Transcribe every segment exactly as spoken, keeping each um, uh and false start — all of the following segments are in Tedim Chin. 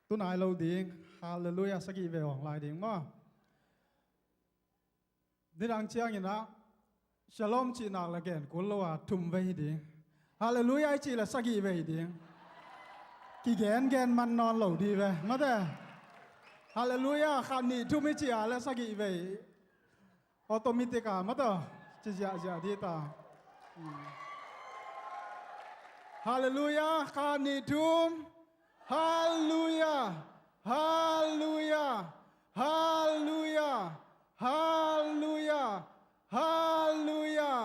Tu nai lo ding. Halleluiah sagih vei hong lai ding maw? Nidang ciangin ah Shalom cih nak le gen kul lo a thum vei hi ding. Halleluiah i cih le sagih vei hi ding. Kigen gen man nawn lo ding ve mate. Halleluiah khat nih thum i cih a le sagih vei. Automatic a mate. Ci ziahziah ding ta. Halleluiah khat nih thum. Halleluiah. Halleluiah. Halleluiah. Halleluiah. Halleluiah.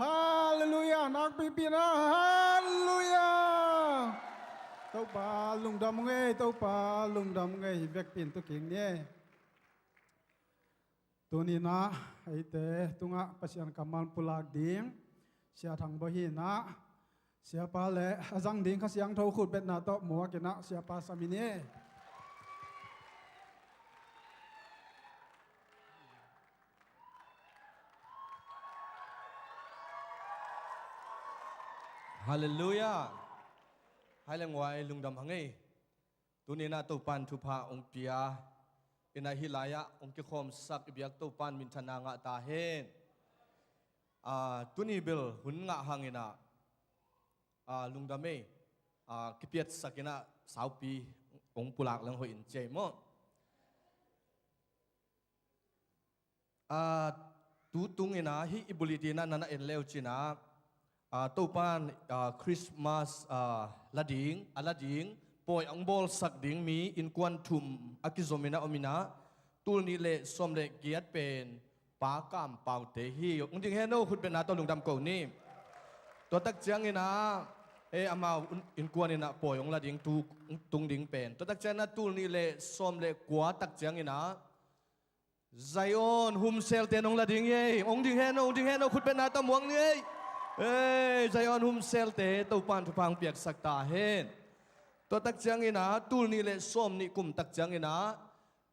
Halleluiah. Nakpipi na. Halleluiah. Topa lungdam ngei, Topa lungdam ngei, vekpi in tu king ni. Tuni-in ah eite tungah Pasian kammal pulak ding Sia Thang Bawi hi-in ah, Siapa le a zang ding Kha Siangtho khutbetna tawh muak in ah Siapa sam ni. Halleluiah. Hai le nguai lungdam hang ei. Tuni-in ah Topa in thupha hong pia in ah hih lai-ah hong kikhawmsak i biak Topa in minthanna ngah ta hen. Ah, tuni bel hun ngah hangin ah, ah, lungdam ei, ah, kipiatsak in ah saupi hong pulak leng hoih in ci ei maw? Ah, tu tungin ah hih i bulletin ah na na en le uh cin ah, ah, Topa in, ah, Christmas, ah, la ding, a la ding pawi hong bawlsak ding mi innkuan thum a kizom in ah om in ah, tul nih le sawm le giat pen Pa Kam Pau te hi. Hong ding hen aw, khutbetna tawh lungdam ko ni. Tua tak ciangin ah, eh, amau innkuan in ah pawi hong la ding tu tung ding pen, tua tak ciangin ah tul nih le sawm le kua tak ciangin ah Zion Home Cell te in hong la ding hi ei. Hong ding hen aw, hong ding hen aw, khutbetna tawh muak ni ei. Eh, Zion Home Cell te Topa in thupha hong piaksak ta hen. Tua tak ciangin ah tul nih le sawm nih kum tak ciangin ah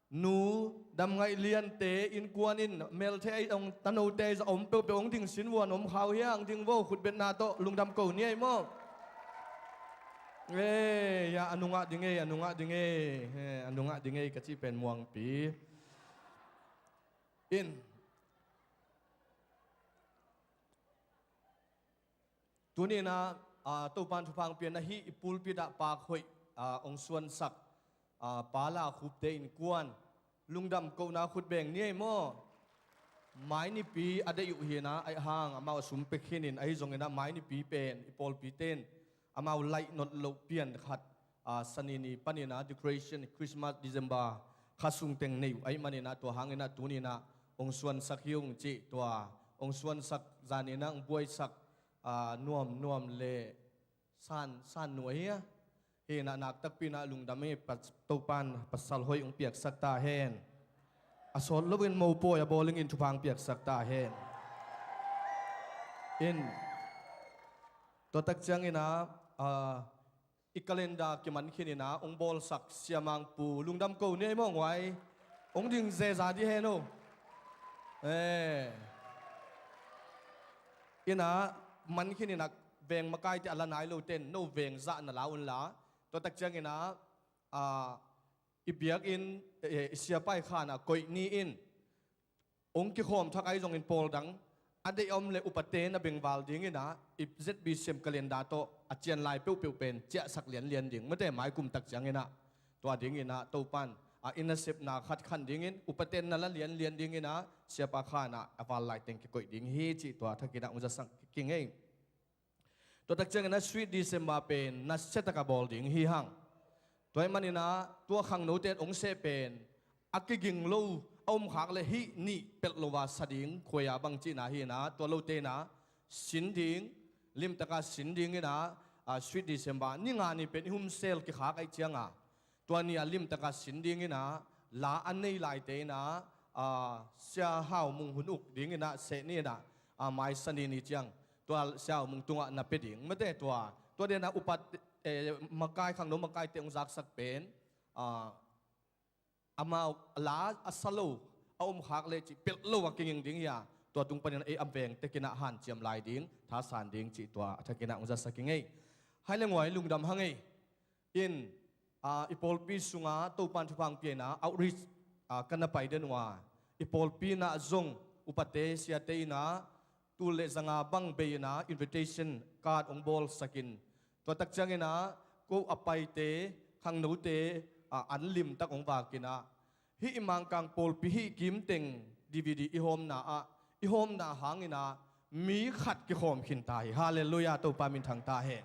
Nu Dam Ngaih Lian te innkuan in mel thei a om, tanote a om peuhpeuh hong ding sin vuan om khau hi a, hong ding vo, khutbetna tawh lungdam ko ni ei maw? Eh, ya, a nungah ding ei, a nungah ding ei, eh, a nungah ding ei ka cih pen muangpi in. Tuni-in ah, ah, Topa in thupha hong pia in ah hih i pulpit ah pak hoih, ah, hong suansak, ah, Pa La Khup te innkuan lungdam kohna khut beng ni ei maw? Mai nipi a deih uh hi-in ah, aih hang amau a sum pia khin in, ahi zongin ah mai nipi pen i pawlpite in amau laih not loh pian khat, ah, Sani ni panin ah decoration, Christmas, December kha sung teng nei uh ahih manin ah, tua hangin ah tuni-in ah hong suansak hi ung cih, tua hong suansak zan in ah hong buaisak, ah, nuamnuam le san, san nuai hi a, hi-in ah nak takpi in ah lungdam hi. Topa in pasal hoih hong piaksak ta hen. A sawt loin mopawi a bawl dingin thupha hong piaksak ta hen. In, tua tak ciangin ah, ah, i calendar kiman khin in ah hong bawlsak Sia Mang Pu lungdam ko ni ei maw nguai? Hong ding zeza dih hen aw. Eh. In ah man khin in ah veng makaite a la nai lote in no veng zah na la un la. Tua tak ciangin ah, ah, i biakinn, eh, i siapa i khan ah koih ni in hong kikhawm thak ahi zongin pawl dang a deih a om le upate na bengval dingin ah i Z B C M calendar tawh a cian lai peuhpeuh pen ciahsak lianlian ding. Mate mai kum tak ciangin ah tua dingin ah Topa in, ah, i nasepna khat khan dingin upate na la lianlian dingin ah siapa khan ah a val lai teng kikoih ding hi cih tua thakin ah hong zasak kingei. Tua tak ciangin ah Sweet December pen nasia taka bawl ding hi hang. Tua ahih manin ah tua khangnote in hong seh pen a kiging lo a om khak le hih nih pelh lo a sa ding khuai a bang cihna hi-in ah, tua lote in ah sin ding, limtaka sin dingin ah, ah, Sweet December ni nga ni pen i Home Cell kikhak ahih ciang a, tua ni a limtaka sin dingin ah la a nei laite in ah, ah, Sia Hau Mung hun uk dingin ah seh ni in ah, ah, mai Sani ni ciang tua Sia Hau Mung tungah na pia ding. Mate tua, tua den ah upat, eh, makai, khangno makaite hong zaksak pen, ah, amau la a sa lo a om khak le cih pelh lo a kiging ding hi a, tua tung panin ei a veng tekin ah hanciam lai ding, thasan ding cih tua a thakin ah hong zasak kingei. Hai le nguai lungdam hang ei. In, Ah, i pawlpi sungah Topan thupha hong pia in ah outreach, ah, ka na pai den uh a, i pawlpi in ah zong upate siate in ah tul le zanga bang bei in ah invitation card hong bawlsak in, tua tak ciangin ah ko a paite, khangnote, ah, an limtak hong vak in ah, hih i Mangkang pawlpi hih kim teng D V D i hawmna ah, i hawmna hangin ah mi khat kikhawm khin ta hi. Halleluiah, Topa minthang ta hen.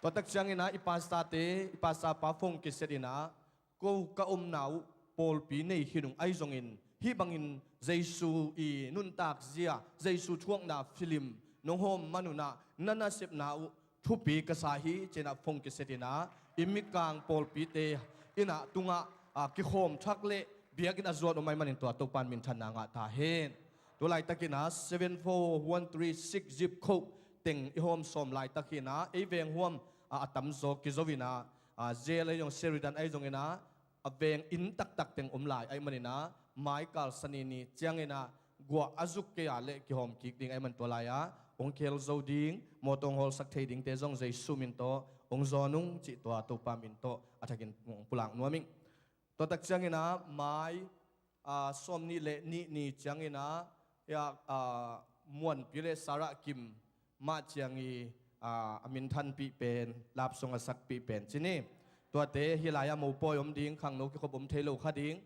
Tua tak ciangin ah i pastorte, i pastor pa phone kiset in ah, ko ka omna uh pawlpi nei khin ung, ahi zongin hih bangin Jesu i nuntak zia, Jesu thuakna film nong hawm man un ah na nasepna uh thupi ka sa hi, ci-in ah phone kiset in ah i Mikang pawlpite in ah tungah, ah, kikhawm thak le biakinn a zuat om ahih manin tua Topan minthanna ngah ta hen. Tu laitakin ah seven four one three six zip code teng i hawm sawm laitak hi in ah ei veng huam, ah, a tamzaw kizo in ah, ah, jail ahi zong, Sheridan ahi zongin ah a veng inn taktak teng om lai ahih manin ah mai kal Sani ni ciangin ah guah a zuk kei a leh kihawm kik ding ahih man tua lai-ah hong khel zo ding, mawtaw hong hawlsak thei dingte zong Jesu min tawh hong zawn ung, cih tua Topa min tawh a thakin hong pulak nuam ing. Tua tak ciangin ah mai, ah, sawm nih le nih ni ciangin ah, hiah, ah, Muanpi le Sarah Kim mah ciang i, ah, a minthanpih pen, love song a sakpih pen ci ni. Tuate hih lai-ah mopawi om ding, khangno kikhop om thei lo kha ding.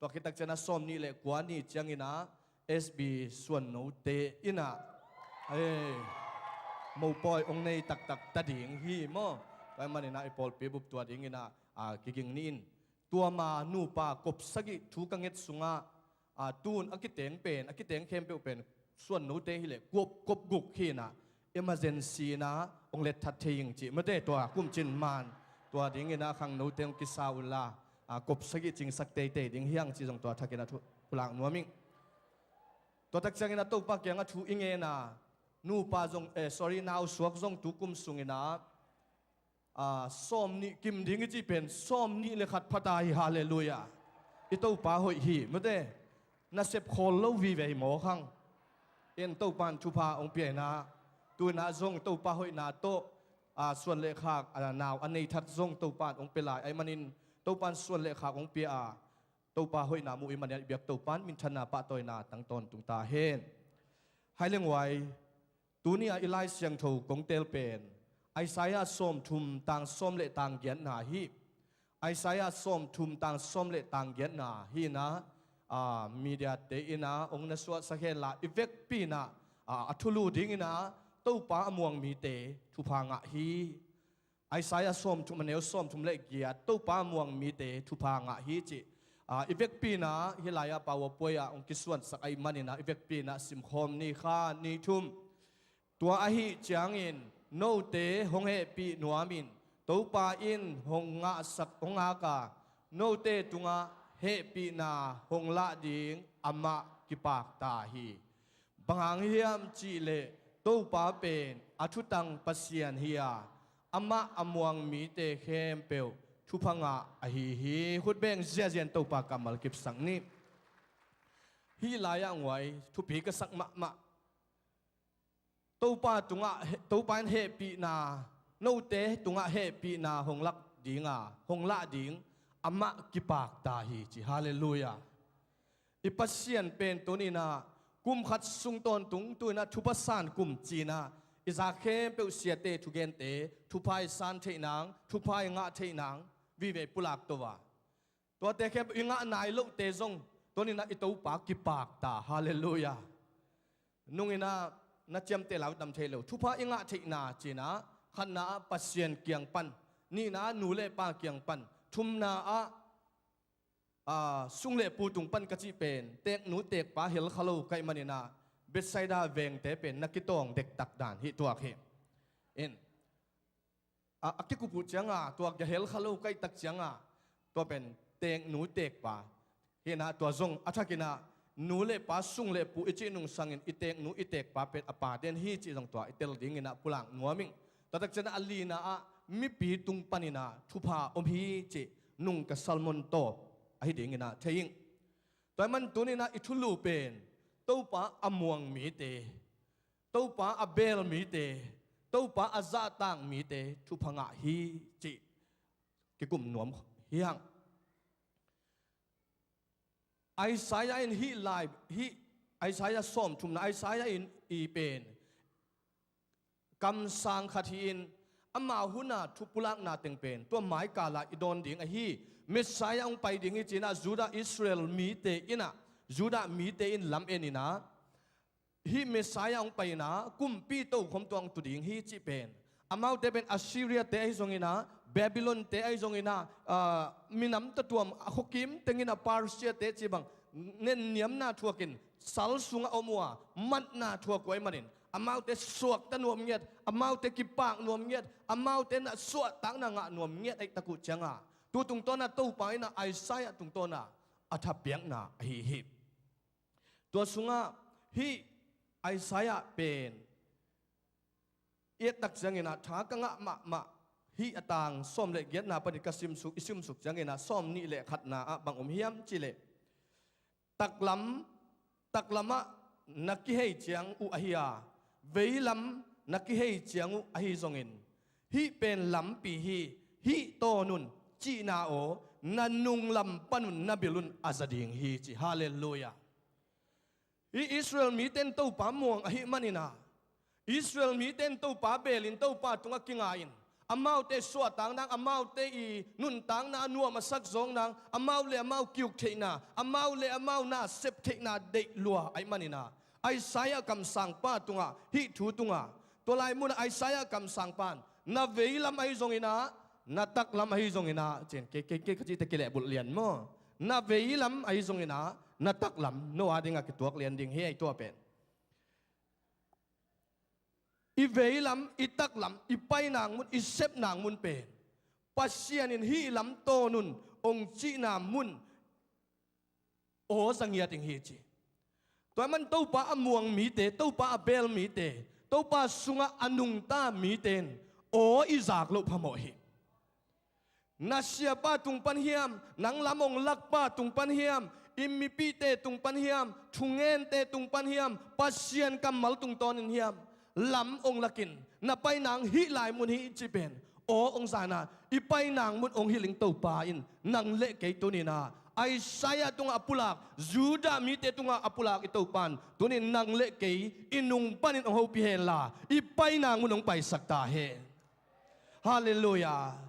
Tua khit tak ciangin ah sawm nih le kua ni ciangin ah S B Suannote in ah, eh, mopawi hong nei taktak ta ding hi maw. Tua ahih manin ah i pawlpi bup tua dingin ah, ah, kiging ni in. Tua ma nupa kop sagih thu ka nget sungah, ah, tun a kiteng pen, a kiteng khempeuh pen Suannote hi leh kop, kop guk hi in ah emergency in ah hong let that thei ing ci. Mate, tua kum cin man tua dingin ah khangnote hong kisa unla, ah, kop sagih cingsak teitei ding hi hang ci zong tua thakin ah thu pulak nuam ing. Tua tak ciangin ah Topa kiangah thu i ngen a, nupa zong, eh, sorry, nausuak zong tu kum sungin ah, ah, sawm nih kim ding i cih pen sawm nih le khat pha ta hi. Halleluiah. I Topa hoih hi, mate. Nasep khawl lo vive hi mawk hang. In Topan thupha hong pia in ah, tu in ah zong Topa hoihna tawh, ah, suan le khak, ah, nau a nei that zong Topan hong pia lai ahih manin Topan suan le khak hong pia a, Topa hoihna mu i manin ah i biak Topan minthanna pahtawina tang tawntung ta hen. Hai le nguai, tuni-a i Lai Siangtho kong tel pen Isaiah sawmthum tang sawm le tang giatna hi. Isaiah sawmthum tang sawm le tang giatna hi in ah, ah, media-te in ah hong na suahsak hen la, i vekpi in ah, ah, a thulu dingin ah Topa a muang mite thupha ngah hi. Isaiah sawmthum, a neu sawmthum le giat, Topa a muang mite thupha ngah hi cih, ah, i vekpi in ah hih lai-ah powerpoint ah hong kisuansak ahih manin ah i vekpi in ah simkhawm ni kha, ni thum. Tua ahih ciangin note hong hehpih nuam in, Topa in hong ngahsak, hong ngak a, note tungah hehpihna hong lah ding amah kipak ta hi. Bang hang hiam cih leh Topa pen a thutang Pasian hi a, amah a muang mite khempeuh thupha ngah ahi hi. Khut beng ziahziah in Topa kammal kipsak ni. Hih lai-ah nguai, thupi ka sak mahmah. Topa tungah he-, Topa in hehpihna, note tungah hehpihna hong lak ding a, hong lah ding amah kipak ta hi ci. Halleluiah. I Pasian pen tuni in ah kum khat sung tawntung, tu in ah thupha san kum ci in ah i zak khempeuh siate, thugente, thupha i san theih nang, thupha i ngah theih nang vive pulak to a. Tuate khempeuh i ngah nai lohte zong tuni in ah i Topa kipak ta. Halleluiah. Nung in ah na ciamteh lai uh tam thei lo. Thupha i ngah theihna ci in ah, khatna ah Pasian kiang pan, nihna ah nu le pa kiang pan, thumna ah, ah, sung le pu tung pan ka cih pen teknu tekpa hel kha lo ka hih manin ah Bethsaida vengte pen na kitawng dektak dan hi tuak hi. In a, a kikup uh cianga tua kia hel kha lo ka hih tak cianga tua pen teknu tekpa hi in ah, tua zong a thakin ah nu le pa, sung le pu i cih nungsangin i teknu i tekpa pen a pa den hi cih zong tua i tel dingin ah pulak nuam ing. Tua tak ciangin ah a lina ah mipi tung panin ah thupha om hi cih nung ka sermon tawp ahi dingin ah thei ing. Tua ahih man tuni in ah i thulu pen Topa a muang mite, Topa a beel mite, Topa a zahtak mite thupha ngah hi cih kikum nuam hi hang. Isaiah in hih lai, hih Isaiah sawmthumna, Isaiah in i pen kamsang khat hi-in, ama huna thupulakna teng pen tua maikala i dawn ding ahi. Messiah hong pai ding hi ci-inah Judah Israel mite innah, Judah mite in lam eninah, hih Messiah hong paina kumpi tokhom tuang tu ding hi cih pen, amaute pen Assyria-te ahi zonginah, Babylon-te ahi zonginah, ah, minam tatuam a khuakim tenginah Persia-te cih bang nenniamna thuakin sal sungah om uh a, matna thuak uh ahih manin amaute suakta nuam ngiat, amaute kipak nuam ngiat, amaute na suahtakna ngah nuam ngiat ahih tak uh cianga, tu tungtawnah Topa innah Isaiah tungtawnah a thapiakna ahi hi. Tua sungah hih Isaiah pen i ettak cianginah tha ka ngah mahmah, hih a tang sawm le giatna panin ka simsuk, i simsuk cianginah sawm nih le khatna ah bang om hiam cihleh, taklam, taklamah na kihei ciang uh ahi a, veilam na kihei ciang uh ahi zongin, hih pen lampi hi, hih tawn un, cihna aw, na nunglam panun na bil un a za ding hi ci. Halleluiah. Hih Israel mite in Topa muang ahih maninah, Israel mite in Topa belin Topa tungah kinga-in, amaute suahtakna, amaute i nuntakna a nuam a sak zawkna, amau le amau kiuk theihna, amau le amau na sep theihna deih lua ahih maninah, Isaiah kamsangpa tungah, hih thu tungah, tua lai munah Isaiah kamsangpan, na veilam ahi zonginah, na taklam ahi zonginah, cin kei, kei, kei ka cihte kilehbulh lian maw? Na veilam ahi zonginah, na taklam, no a dingah kituak lian ding hi ei tua pen. I veilam, i taklam, i painang mun, i sepnang mun pen, Pasian in hih lam tawn un, ong cihna mun, aw za ngiat ing hi ci. Tua ahih man Topa a muang mite, Topa a bel mite, Topa sungah a nungta mite in aw i zak loh phamawh hi. Na siapa tung pan hiam, nang lam ong lakpa tung pan hiam, i mipite tung pan hiam, thungente tung pan hiam, Pasian kammal tungtawnin hiam, lam ong lakin, na painang hih lai mun hi cih pen aw ong zana, i painang mun ong hilh ing Topa in nang le kei tuninah, Isaiah tungah a pulak, Judah mite tungah a pulak i Topan tunin nang le kei i nung panin ong hopih henla, i painang mun ong paisak ta hen. Halleluiah.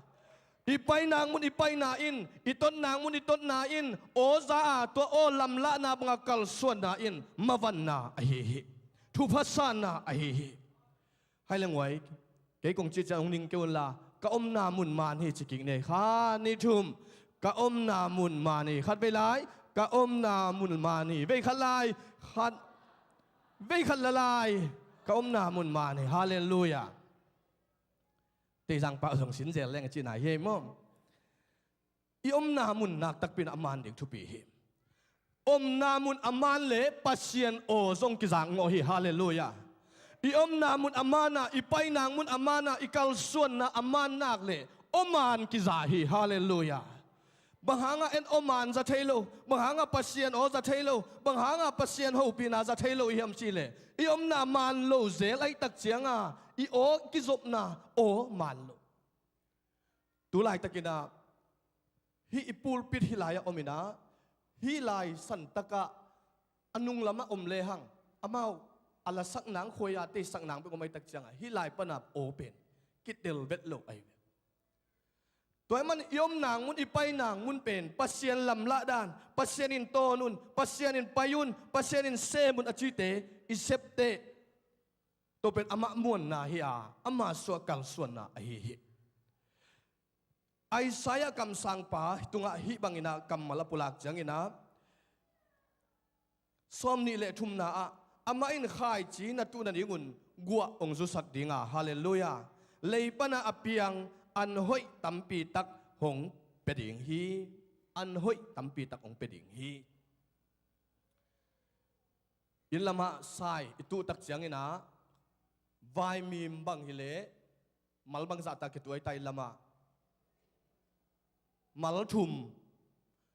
I painang mun i paina in, i totnang mun i totna in, aw za a, tua aw lamlahna banga kalsuanna in mavanna ahi hi. Thupha sanna ahi hi. Hai leng uai, kei kong cih ciang hong ning kei unla, ka omna mun man hi ci kik nei. Khat, nih, thum. Ka omna mun man hi. Khat vei lai, ka omna mun man hi. Vei khat lai, khat, vei khat la lai, ka omna mun man hi. Halleluiah. Teizang pah zong sin zel leng a cihna hi ei maw? I omna mun nak takpi in a man ding thupi hi. Omna mun a man le Pasian aw zong kizak ngawh hi. Halleluiah. I omna mun a man a, i painang mun a man a, i kalsuanna a man nak le aw man kizak hi. Halleluiah. Bang hanga en aw man za thei lo, bang hanga Pasian aw za thei lo, bang hanga Pasian hopihna za thei lo i hiam cihleh, i omna man lo zel ahih tak cianga i aw kizopna aw man lo. Tu laitakinah hih i pulpit hih lai-ah ominah, hih lai santakah a nunglamah om lehang, amau a lasak nang, khuai-a teisak nang bek om ahih tak ciangah hih lai pana aw pen kitel vet lo ahi ve. Tua ahih man i om nang mun, i pai nang mun pen Pasian lamlah dan, Pasian in tawn un, Pasian in pai un, Pasian in sem un a cite i septeh, tua pen amah muanna hi-a, ama suah kalsuanna ahi hi. Isaiah kamsangpa tungah hih banginah kammal a pulak cianginah, sawm nih le thumna ah, amah in khaici na tuh nadingun guah hong zusak dinga, halleluiah, lei pana a piang an hoih tampi tak hong pia ding hi. An hoih tampi tak hong pia ding hi. Inn lamah sai i tuhtak cianginah, vaimim bang hileh mal bangzahta kituai ta inn lamah? Mal thum.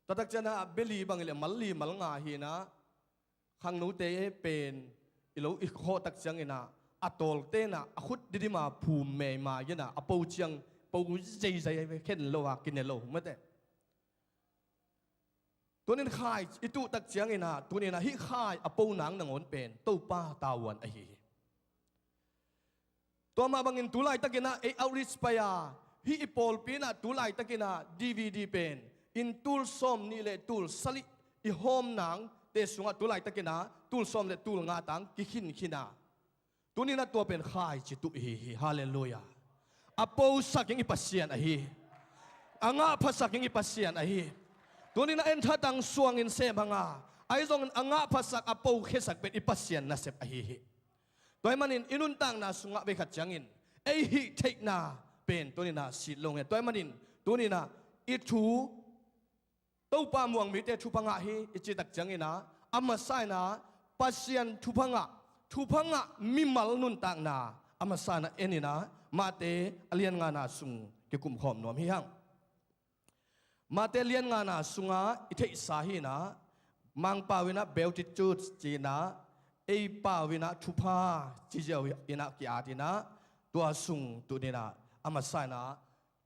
Tua tak cianah beli bang hileh mal li mal nga hinah, khangnote pen i lo i khawhtak cianginah a tawltenah a khut didima phum meima inah a po ciang po zeizai a, khen lo a, kine lo mate. Tunin khai i tuh tak ciangin ah, tunin ah hih khai a po nang nangawn pen Topa tavuan ahi hi. Tua mah bangin tu laitakin ah ei outreach pai a, hih i pawlpi in ah tu laitakin ah D V D pen in tul sawm nih le tul sagih i hawm nangte sungah tu laitakin ah tul sawm le tul nga tang kikhinkhin a, tunin ah tua pen khai ci tuh ihi hi. Halleluiah. A posak in i Pasian ahi. A ngahphasak in i Pasian ahi. Tunin ah en thatang suangin sem hang a, ahi zongin a ngahphasak, a pokhiasak pen i Pasian nasep ahi hi. Tua ahih manin i nuntakna sungah veikhat ciangin ei hih theihna pen tunin ah sit lo nge. Tua ahih manin tunin ah i thu Topa muang mite thupha ngah hi i cih tak ciangin ah, a masa in ah Pasian thupha ngah, thupha ngah mimal nuntakna a masa in ah en in ah, Mate a lian ngana sung kikum khawm nuam hi hang. Mate lian ngana sungah i theihsa hi in ah, Mangpau in ah beatitudes ci in ah, ei pau in ah thupha ci ziau in ah ki-at in ah, tua sung tunin ah a masa in ah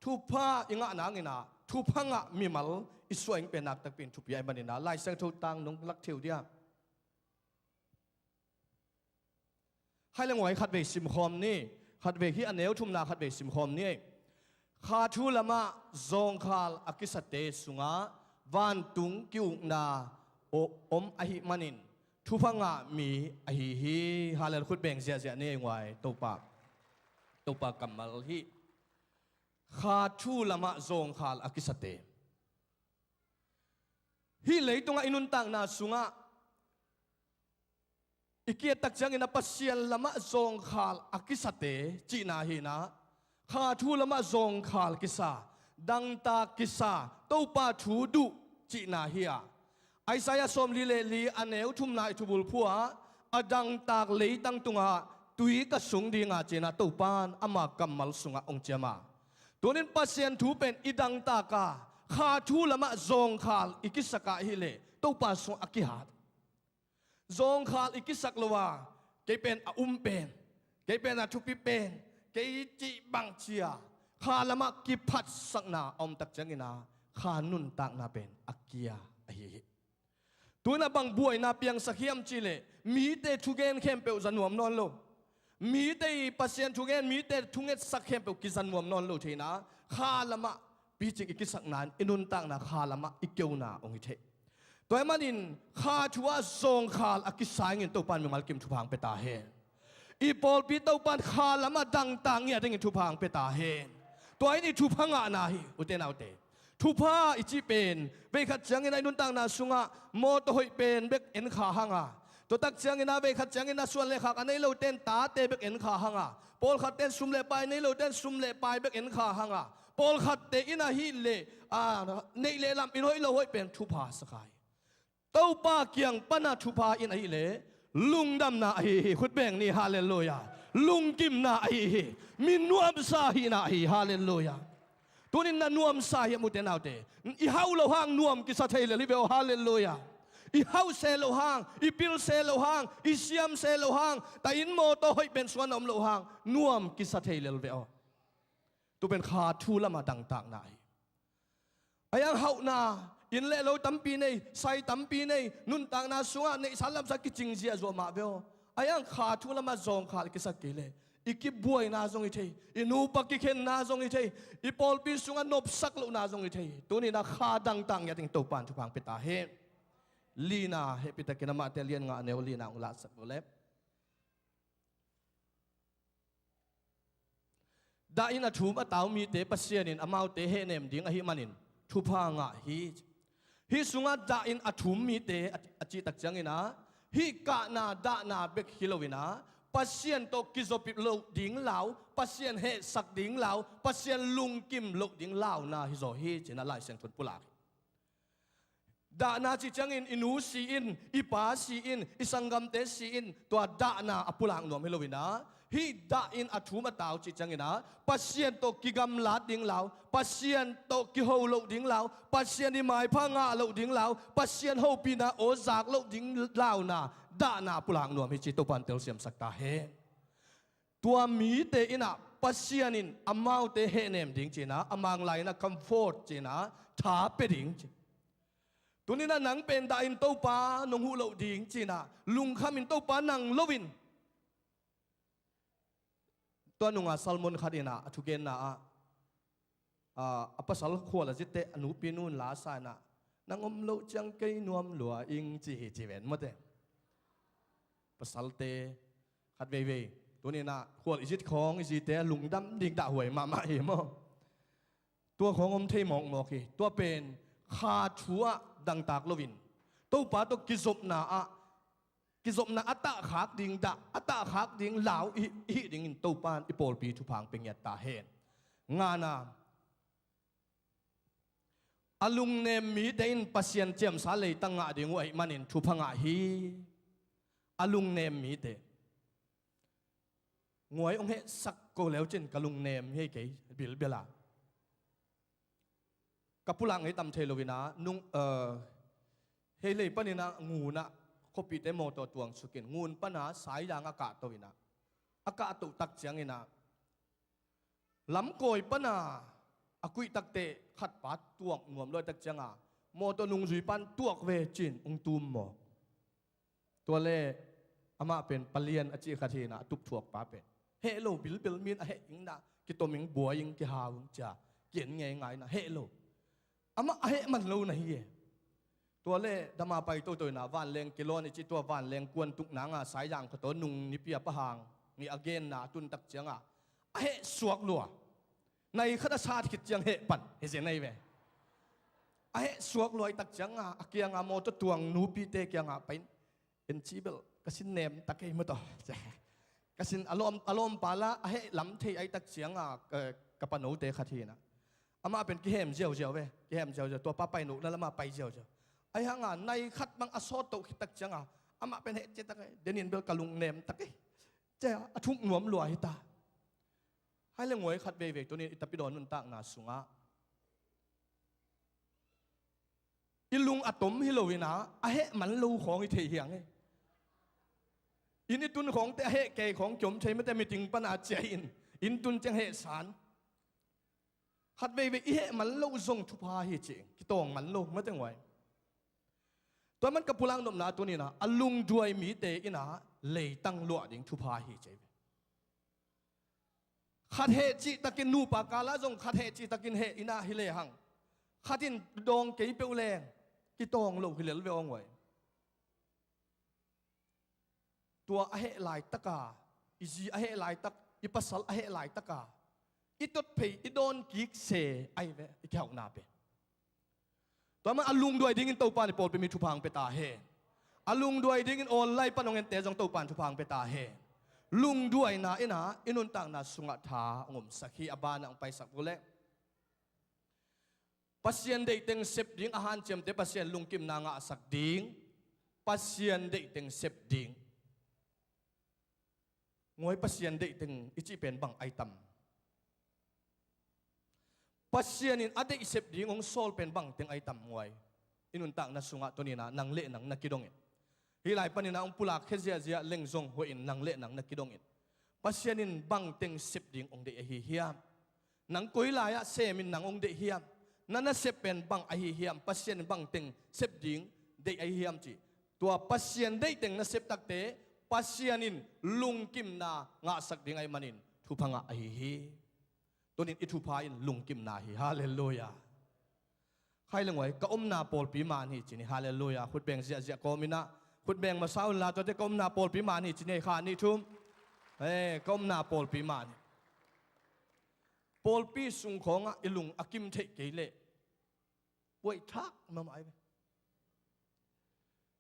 thupha i ngah nangin ah, thupha ngah mimal i suah in pen nakpi takin thupi ahih manin ah, Lai Siangtho tang nong lak thei uh dia? Hai le nguai khatvei simkhawm ni. Khatvei hih a neu thumna khatvei simkhawm ni. Kha thu lamah zawngkhal a kisate sungah vantung ki-ukna om ahih manin thupha ngah mi ahi hi. Hallel, khut beng ziahziah ni ei nguai. Topa, Topa kammal hi. Kha thu lamah zawngkhal a kisate. Hih leitungah i nuntakna sungah i ki-et tak ciangin ah Pasian lamah zawngkhal a kisate cihna hi in ah, kha thu lamah zawngkhal kisa, dangtak kisa, Topa thu duh cihna hi a, Isaiah sawmli le li a neu thumna i thubulphu ah, a dangtak leitang tungah tui ka sung ding a ci in ah Topa in ama kammal sungah hong ciam a. Tunin Pasian thu pen i dangtak a, kha thu lamah zawngkhal i kisak a ahih leh Topa sungah a kihat. Zawngkhal i kisak lo a, kei pen a um pen, kei pen a thupi pen, kei cih bang ci a, kha lamah kiphatsakna a om tak ciangin ah, kha nuntakna pen a kia ahi hi. Tuin ah bang buaina piangsak hiam cih leh, mite thugen khempeuh za nuam nawn lo. Mite i Pasian thugen, mite thungetsak khempeuh kiza nuam nawn lo thei in ah, kha lamah picing i kisakna in i nuntakna kha lamah i keuna hong hi thei. Tua ahih manin kha thu ah zawngkhal a kisa dingin Topa in mimal kim thupha hong pia ta hen. I pawlpi Topa in kha lamah dangtak ngiat dingin thupha hong pia ta hen. Tua in i thupha ngahna hi, ute naute. Thupha i cih pen veikhat ciangin ah i nuntakna sungah mawtaw hoih pen bek en kha hang a, tua tak ciangin ah veikhat ciangin ah suan le khak a nei lote in tate bek en kha hang a, pawlkhatte in sum le pai nei lote in sum le pai bek en kha hang a, pawlkhatte in ahih leh, a, neih le lamh in hoih lo hoih pen thupha sa kha hi. Topa kiang pan a thupha in ahih leh lungdamna ahi hi. Khut beng ni, halleluiah. Lungkimna ahi hi. Mi nuamsa hihna ahi hi, halleluiah. Tunin na nuamsa hiam, ute naute? I hauh loh hang nuam kisa thei lel hi ve aw, halleluiah. I hauh se loh hang, i pil se loh hang, i siam se loh hang, tua in mawtaw hoih pen sungah na om loh hang nuam kisa thei lel ve aw. Tu pen kha thu lamah dangtakna hi. Ahi hang hauhna, inn le lo tampi nei, sai tampi nei, nuntakna sungah neihsa lamsa kicing ziahzuah mah ve aw. Ahi hang kha thu lamah zawngkhal i kisak kei leh i kibuaina zong hi thei, i nupa kikhenna zong hi thei, i pawlpi sungah nopsak lohna zong hi thei. Tunin ah kha dangtak ngiat dingin Topa in thupha hong pia ta hen. Lina, hehpihtakin ah Mate lian nga a neu lina hong laksak uh leh. Dah in a thum a tau mite Pasian in amaute hehnem ding ahih manin thupha ngah hi. Hih sungah dah in a thum mite a, a cih tak ciangin ah, hih kahna dahna bek hi loin ah, Pasian tawh kizopih loh ding lau, Pasian hehsak ding lau, Pasian lungkim loh ding launa hi zaw hi, ci-in ah Lai Siangtho in pulak hi. Dahna cih ciangin i nu si in, i pa si in, i sanggamte si in, tua dahna a pulak nuam hi loin ah, hih dah in a thum a tau cih ciangin ah, Pasian tawh kigamlat ding lau, Pasian tawh kiho loh ding lau, Pasian i maipha ngah loh ding lau, Pasian hopihna aw zak loh ding launa dahna a pulak nuam hi ci, Topa in telsiamsak ta hen. Tua mite in ah Pasian in amaute hehnem ding cinah, a Mang lai inah comfort cinah, tha pia ding ci. Tuninah nang pen dah in Topa nong huh loh ding cinah, lungkham in Topa nang loin. Tua nunga sermon khat inah a thugenna ah, a, a pasal khual a zitteh a nupi nun la sa inah, nang om loh ciang kei nuam lua ing ci hi ci ven mawte. Pasalte khat veivei tuninah khual i zit khawng i zite lungdam ding dahhuai mahmah hi maw? Tua khawng om thei mawkmawk hi. Tua pen kha thu ah dangtak loin Topa tawh kizopna ah, kizopna a tahkhak ding dah, a tahkhak ding lau i hih dingin Topa in i pawlpi thupha hong pia ngiat ta hen. Ngana, a lungnem mite in Pasian ciamsa leitang ngah ding uh ahih manin thupha ngah hi. A lungnem mite. Nguai hong hehsak ko leu cin ka lungnem hi kei bilbel a. Ka pulak ngei tam thei loinah nung, eh, hei lei paninah ngunah khuapite mawtaw tuang sukin ngun pana saizang a kahto inah, a kahto tak cianginah lamkawi pana a kuih takteh khatpa tuak nuam luai tak cianga mawtaw nungzui pan tuak ve cin hong tum maw? Tua le amah pen palian a cih khat hinah a tupthuakpa pen heh lo bilbel min a heh ingnah kitom ing buai ing kihau ing cia kian ngeingai inah heh lo. Amah a heh man lo na hi e. Tua le dama pai toto inah vanleng kilawng i cih tua vanleng kuan tuknanga saizang khataw nung nipi a pahang ngih a genna a tuntak cianga a heh suak lua. Nai khat a sat khit ciang heh pan hi zen ahi ve. A heh suak lua i tak cianga a kianga mawtaw tuang nupite kianga pain en cibel ka sin nem ta kei mawtaw. Ka sin a lawm, a lawmpa la a heh lam thei a i tak cianga ka, ka panote khat hinah amah pen kihem ziauziau ve, kihem ziauziau, tua pa pai nuh na lamah pai ziauziau. Ahi hanga nai khat bang a sawt toh khit tak cianga amah pen heh cia ta kei, denin bel ka lungnem ta kei. Cia a thuk nuam lua hi ta. Hai le nguai khat veivei tunin i tapidaw nuntakna sungah i lung a tom hi loinah a heh man lo khawng i thei hiang e. Inn i tun khawngte a heh kei khawng kiom thei mate, meeting pana ciah in inn tun ciang heh san. Khat veivei i heh man lo zong thupha hi ci, kitawng man lo mate nguai. Tua man ka pulak nopna tuninah a lungduai mite inah leitang luah ding thupha hi ci. Khat heh cihtakin nupa kala zong khat heh cihtakin heh inah hi lehang khat in dawng kei peuh leng kitawng lo hi lel ve aw nguai. Tua a heh laitaka i zi a heh laitak, i pasal a heh laitaka i tot phei i dawn kik se ahi ve i kihauhna pen. Tua man a lungduai dingin Topa in i pawlpi mi thupha hong pia ta hen. A lungduai dingin online pan hong ente zong Topa in thupha hong pia ta hen. Lungduaina inah i nuntakna sungah tha hong omsak hi. A banah hong paisak uh leh Pasian deihteng sep ding, a hanciamte Pasian lungkimna ngahsak ding, Pasian deihteng sep ding. Nguai Pasian deihteng i cih pen bang ai tam? Pasian in a deih sep ding hong sawl pen bangteng ai tam nguai? I nuntakna sungah tuninah nang le nang na kidongin, hih lai paninah hong pulakkhia ziahziah leng zong huahin nang le nang na kidongin Pasian in bangteng sep ding hong deih ahi hiam? Nang koi lai-ah semin nang hong deih hiam? Na nasep pen bang ahi hiam? Pasian in bangteng sep ding deih ahi hiam cih tua Pasian deihteng nasep takte Pasian in lungkimna ngahsak ding ahih manin thupha ngah ahi hi. Tunin i thupha in lungkimna hi. Halleluiah. Khai le nguai ka omna pawlpi man hi ci ni. Halleluiah. Khutbeng ziahziah kawminah khutbeng masa unla tuate ka omna pawlpi man hi ci ni. Kha nih thum. Ka omna pawlpi man hi. Pawlpi sung khawngah i lung a kim theih kei leh buaih thak mahmah ahi ve.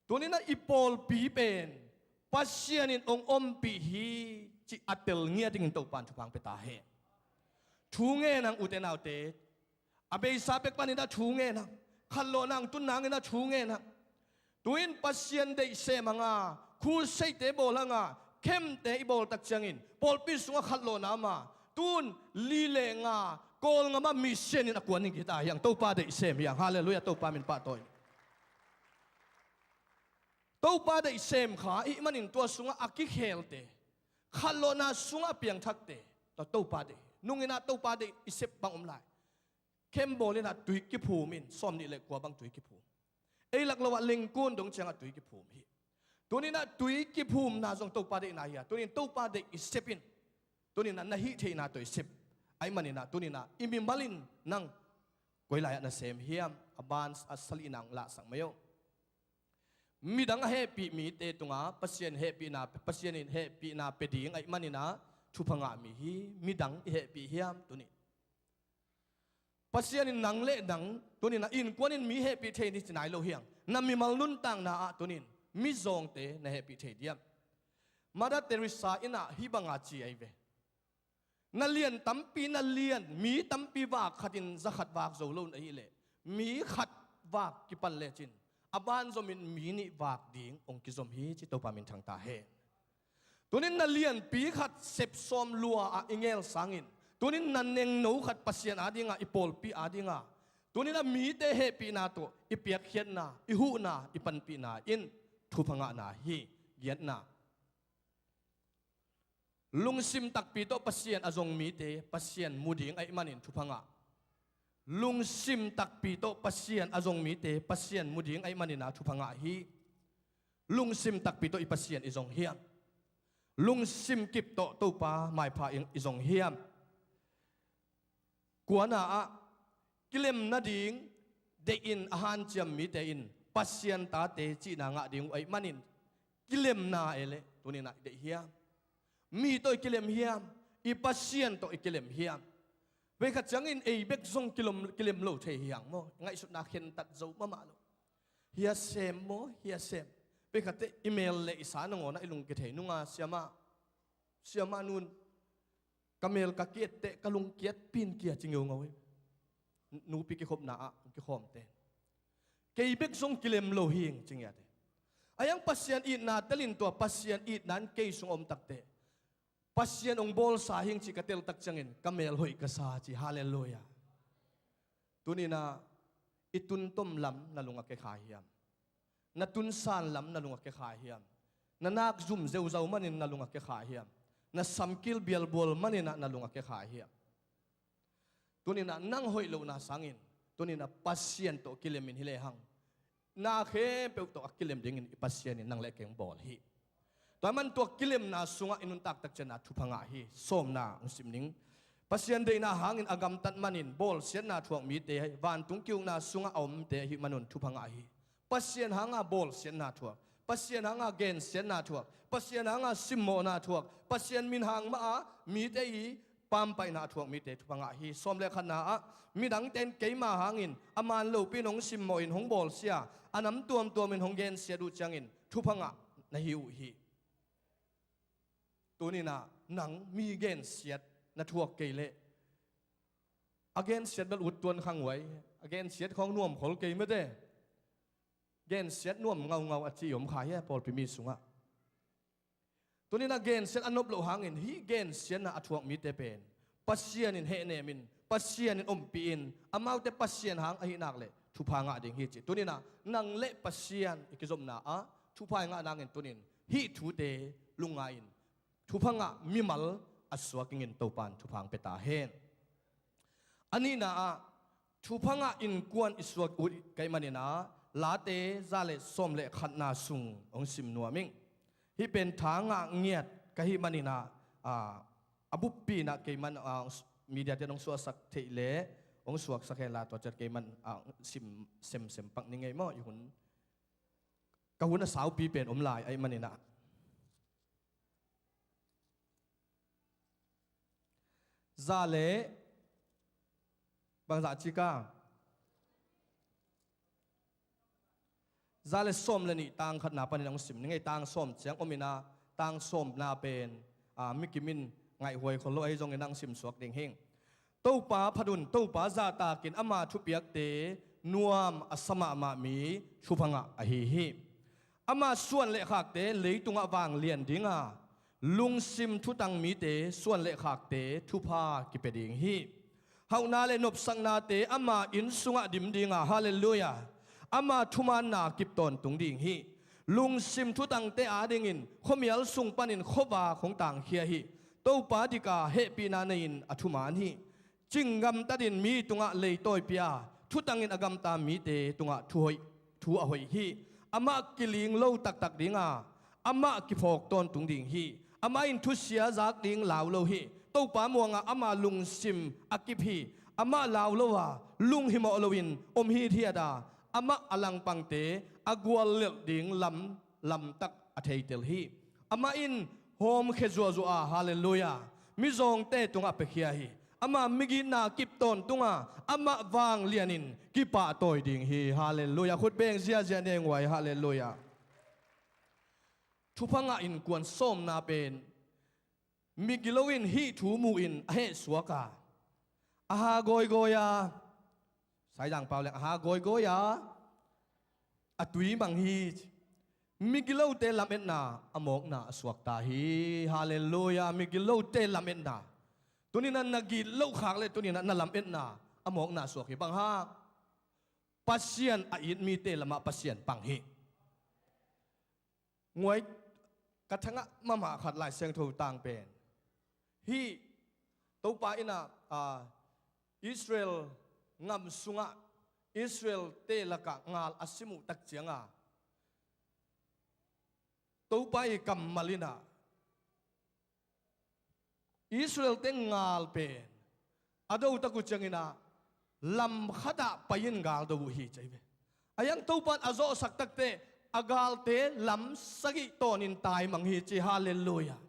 Tuninah i pawlpi pen Pasian in hong ompih hi cih a tel ngiat dingin Topa in thupha hong pia ta hen. Thu ngen ang ute naute. A beisa pek paninah thu ngen ang. Khatlawhna hong tun nanginah thu ngen ang. Tu-in Pasian deih sem hanga, khuseite bawl hanga, khemte i bawl tak ciangin pawlpi sungah khatlawhna ama, tun li le nga Kawlngam ah mission in a kuan in kita hiang, Topa deih sem hiang. Halleluiah. Topa min pahtawi. Topa deih sem kha ihih manin tua sungah a kikhelte, khatlawhna sungah a piangthakte Topa deih hi. Nung in ah Topa deih i sep bang om lai. Khem bawl in ah tui kiphum in, sawm nih le kua bang tui kiphum. Ei lak lo ah lengkun dong ciang ah tui kiphum hi. Tuni in ah tui kiphumna zong Topa deihna hi a, tuni in Topa deih i sep in. Tuni in ah na hih theihna tawh i sep. Ahih manin ah tuni in ah i mimal in nang koi lai ah na sem hiam, a ban a salihna hong lahsak mai o. Midang a hehpih mite tungah Pasian hehpihna, Pasian in hehpihna pia ding ahih manin ah thupha ngah mi hi. Midang i hehpih hiam tuni? Pasian in nang le nang tuni in ah innkuan in mi hehpih thei ni ci nai lo hi hang. Na mimal nuntakna ah tuni in mizawngte na hehpih thei diam? Mother Teresa in ah hih banga ci ahi ve. Na lian tampi, na lian, mi tampi vak khat in za khat vak zo lo na hih leh, mi khat vak kipan lecin a banzom in mi nih vak ding hong kizom hi ci. Topa min thang ta hen. Tuni in na lianpi khat sep sawm lua ah i ngel sangin, tuni in na nengno khat Pasian ading ah, i pawlpi ading ah, tuni in a mite hehpihna tawh i piakkhiatna, i huhna, i panpihna in thupha ngahna hi. Giatna, lungsim takpi tawh Pasian a zong mite Pasian mu ding ahih manin thupha ngah. Lungsim takpi tawh Pasian a zong mite Pasian mu ding ahih manin ah thupha ngah hi. Lungsim takpi tawh i Pasian i zong hiam? Lungsim kip tawh Topa maipha i, i zong hiam? Kuana ah kilem nading deih in a hanciam mite in Pasian tate cihna ngah ding uh ahih manin kilemna e leh tuni in ah i deih hiam? Mi tawh i kilem hiam? I Pasian tawh i kilem hiam? Veikhat ciangin ei bek zong kilem, kilem lo thei hi hang maw? Ngaihsutna khentat zo mahmah lo. Hia sem maw, hia sem. Veikhatte i mel le i sa nangawn ah i lungkia thei nunga, siamah, siamah nun, ka mel ka kiatteh ka lungkiat pinkia ci ngeungau hi. Nupi kikhopna ah kikhawmte, kei bek zong kilem lo hing ci ngiate. A hiang Pasian itna telin tua Pasian itna in kei sung a om takteh Pasian hong bawlsa hing ci ka teltak ciangin ka mel hoih ka sa ci. Halleluiah. Tuni in ah i tuntom lam na lung a kekhai hiam? Na tunsan lam na lung a kekhai hiam? Na nak zum zeuzau manin na lung a kekhai hiam? Na samkil bialbual manin ah na lung a kekhai hiam? Tuni in ah nang hoih lohna sangin tuni in ah Pasian tawh kilemin hi lehang na khempeuh tawh a kilem dingin i Pasian in nang le kei hong bawl hi. Tua man tua kilemna sungah i nuntak takciangin ah thupha ngah hi. Sawmna hong sim ning. Pasian deihna hangin a gamtat manin bawlsiatna thuak mite vantung ki-ukna sungah a omte ahih manun thupha ngah hi. Pasian hanga bawlsiatna thuak, Pasian hanga gensiatna thuak, Pasian hanga simmawhna thuak, Pasian min hang mah a mite i pampaihna a thuak mite thupha ngah hi. Sawm le khatna ah midangte in keima hangin a man lopi in hong simmawh in hong bawlsia, a nam tuamtuam in hong gensiat uh ciangin thupha ngah na hi uh hi. Tuni in ah nang mi gensiat na thuak kei leh a gensiat bel ut tuan khang uh ai, a gensiat khawng nuam khol kei mate. Gensiat nuam ngaungau a ci om kha hia pawlpi mi sungah? Tuni in ah gensiat a nop loh hangin hih gensiatna a thuak mite pen Pasian in hehnem in, Pasian in ompih in, amaute Pasian hang ahih nak leh thupha ngah ding hi ci. Tuni in ah nang le Pasian i kizopna ah thupha i ngah nangin tuni in hih thute lungngai in thupha ngah mimal a suak dingin Topa in thupha hong pia ta hen. A nihna ah thupha ngah innkuan i suak uh ka hih manin ah Late za le sawm le khatna sung hong sim nuam ing. Hih pen tha ngah ngiat ka hih manin ah, a, a buppi in ah kei man, a, media te in hong suaksak theih leh hong suaksak hen la, tua ciat kei man, a, sim semsem pak ni ngei maw, i hun. Ka hun a saupi pen om lai ahih manin ah. Za le bangzah cik a, za le sawm le nih tang khatna panin hong sim ni ngei. Tang sawm ciang om in ah, tang sawmna pen, a, mi kim in ngaihhuai khol lo ahi zongin hong sim suak ding hing. Topa phat un, Topa zahtakin ama thupiakte nuam a sa mahmah mi thupha ngah ahi hi. Ama suan le khakte leitungah vanglian dinga, lungsim thutang mite suan le khakte thupha kipia ding hi. Hauhna le nopsaknate ama inn sungah dim dinga, halleluiah, ama thumaanna kip tawntung ding hi. Lungsim thutangte adingin khuamial sung panin khuavak hong tangkhia hi. Topa dika hehpihna nei-in a thuman hi. Cinggamtatin mi tungah leitawi pia, thutangin a gamta mite tungah thu hoih, thu a hoih hi. Amah kiling lo taktak dinga, amah kiphawk tawntung ding hi. Amah in thusia zak ding lau lo hi. Topa muanga ama lungsim a kip hi. Amah lau lo a, lunghimawh loin om hithiat a, amah a langpangte a guallelh ding lam, lamtak a theitel hi. Amah in hawmkhia zuahzuah a, halleluiah, mizawngte tungah piakhia hi. Ama migitna kip tawntunga, amah vanglianin kipahtawi ding hi, halleluiah. Khut beng ziazia ne nguai, halleluiah. Thupha ngah innkuan sawmna pen migilo in hih thu mu-in a hehsuak a, a ha gawigawi a, Saizang pau leng a ha gawigawi a, a tui mang hi. Migilote lametna a mawkna a suakta hi. Halleluiah. Migilote lametna. Tuninah na gitloh khak le tuninah na lametna a mawkna a suak hi. Bang hang? Pasian a it mite lamah Pasian pang hi. Nguai, ka thangah mahmah khat Lai Siangtho tang pen, hih Topa innah, a, Israel ngam sungah Israel-te lakah ngal a sim uh tak cianga, Topa i kammal innah Israel-te ngal pen a dotak uh cianginah lam khatah pai-in gal do uh hi, ci hi ve. A hiang Topa in a zawhsak takteh a galte lam sagih tawnin taimang hi, ci, halleluiah.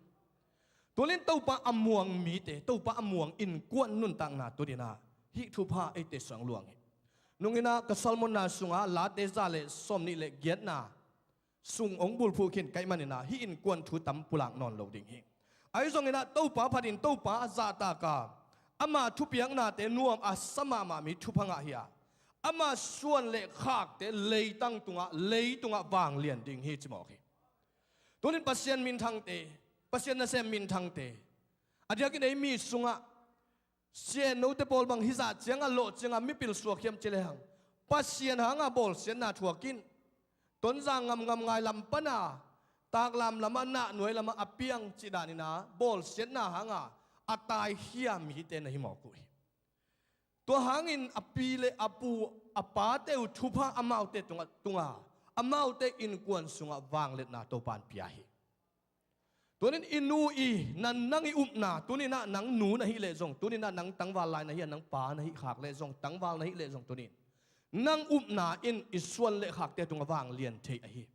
Tunin Topa a muang mite, Topa a muang innkuan nuntakna tuninah hih thupha eite sungah luang hi. Nunginah ka sermon-na sungah Late za le sawmnih le giatna sung hong bulphuh khin ka hih maninah hih innkuan thu tam pulak nawn lo ding hi. Ahi zonginah Topa phatin Topa zahtaka ama thupiaknate nuam a sa mahmah mi thupha ngah hi a, ama suan le khakte leitang tungah, leitungah vanglian ding hi, ci mawk hi. Tunin Pasian minthangte, Pasian nasem minthangte, a diakin ei mi sungah siannote pawl bang hizah cianga lawh cianga mipil suak hiam ci lehang, Pasian hanga bawlsiatna thuak in. Tonzang ngamngam ngai lam pana taklam lamah, nahnuai lamah a piang cih daninah bawlsiatna hanga a taikhia mite na hi mawk uh hi. Tua hangin a pi le a pu, a pate uh thupha amaute tungah tunga, amaute innkuan sungah vangliatna Topa in pia hi. Tunin i nu i, nang, nang i upna, tuninah nang nu na hih leh zong, tuninah nang tangval lai na hi a, nang pa na hih khak leh zong, tangval na hih leh zong, tunin nang upna in i suan le khakte tungah vanglian thei ahi.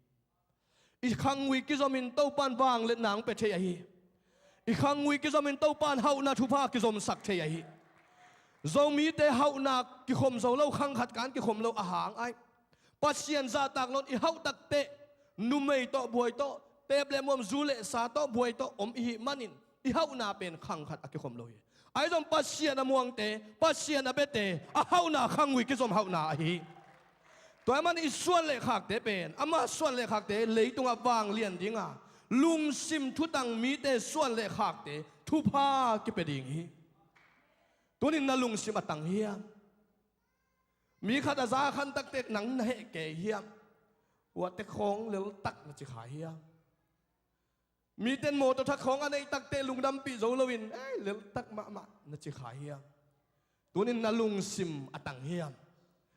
I khangui kizomin Topa in vangliatna hong pia thei ahi. I khangui kizomin Topa in hauhna thupha kizomsak thei ahi. Zomite hauhna kikhom zo lo, khang khat kan kikhom lo a hang ai. Pasian zahtak loin i hauh takteh numei tawh buai tawh, teep le muam, zu le sa tawh buai tawh om i hih manin i hauhna pen khang khat a kikhom lo hi. Ahi zong Pasian a muangte, Pasian a biate a hauhna khangui kizom hauhna ahi. Tua ahih manin i suan le khakte pen, ama suan le khakte leitungah vanglian dinga, lungsim thutang mite suan le khakte thupha kipia ding hi. Tunin na lungsim a tang hiam? Mi khat a za khan takteh nang na heh kei hiam? Uahte khawng leltak na ci kha hiam? Miten mawtaw thak khawng a neih takteh lungdampih zo loin, ei, leltak mahmah na ci kha hiam? Tunin na lungsim a tang hiam?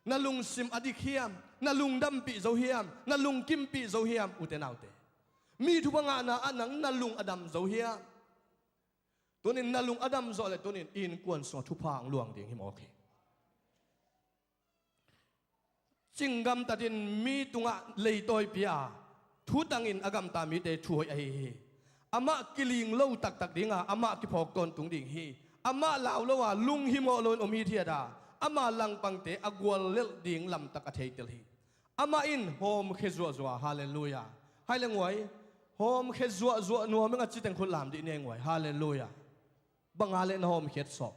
Na lungsim a dik hiam? Na lungdampih zo hiam? Na lungkimpih zo hiam, ute naute? Mi thupha ngahna ah nang na lung a dam zo hiam? Tunin na lung a dam zawh le tunin innkuan sungah thupha hong luang ding hi mawk hi. Cinggamtatin mi tungah leitawi pia, thutangin a gamta mite thu hoih ahi hi. Amah kiling lo taktak dinga, amah kiphawk tawntung ding hi. Amah lau lo a, lunghimawh loin om hithiat a, ama langpangte a guallelh ding lamtak a theitel hi. Amah in hawmkhia zuahzuah, halleluiah. Hai le nguai, hawmkhia zuahzuah nuam ing a citeng khut lam dih ne nguai, halleluiah. Banga le na hawmkhiat sawm?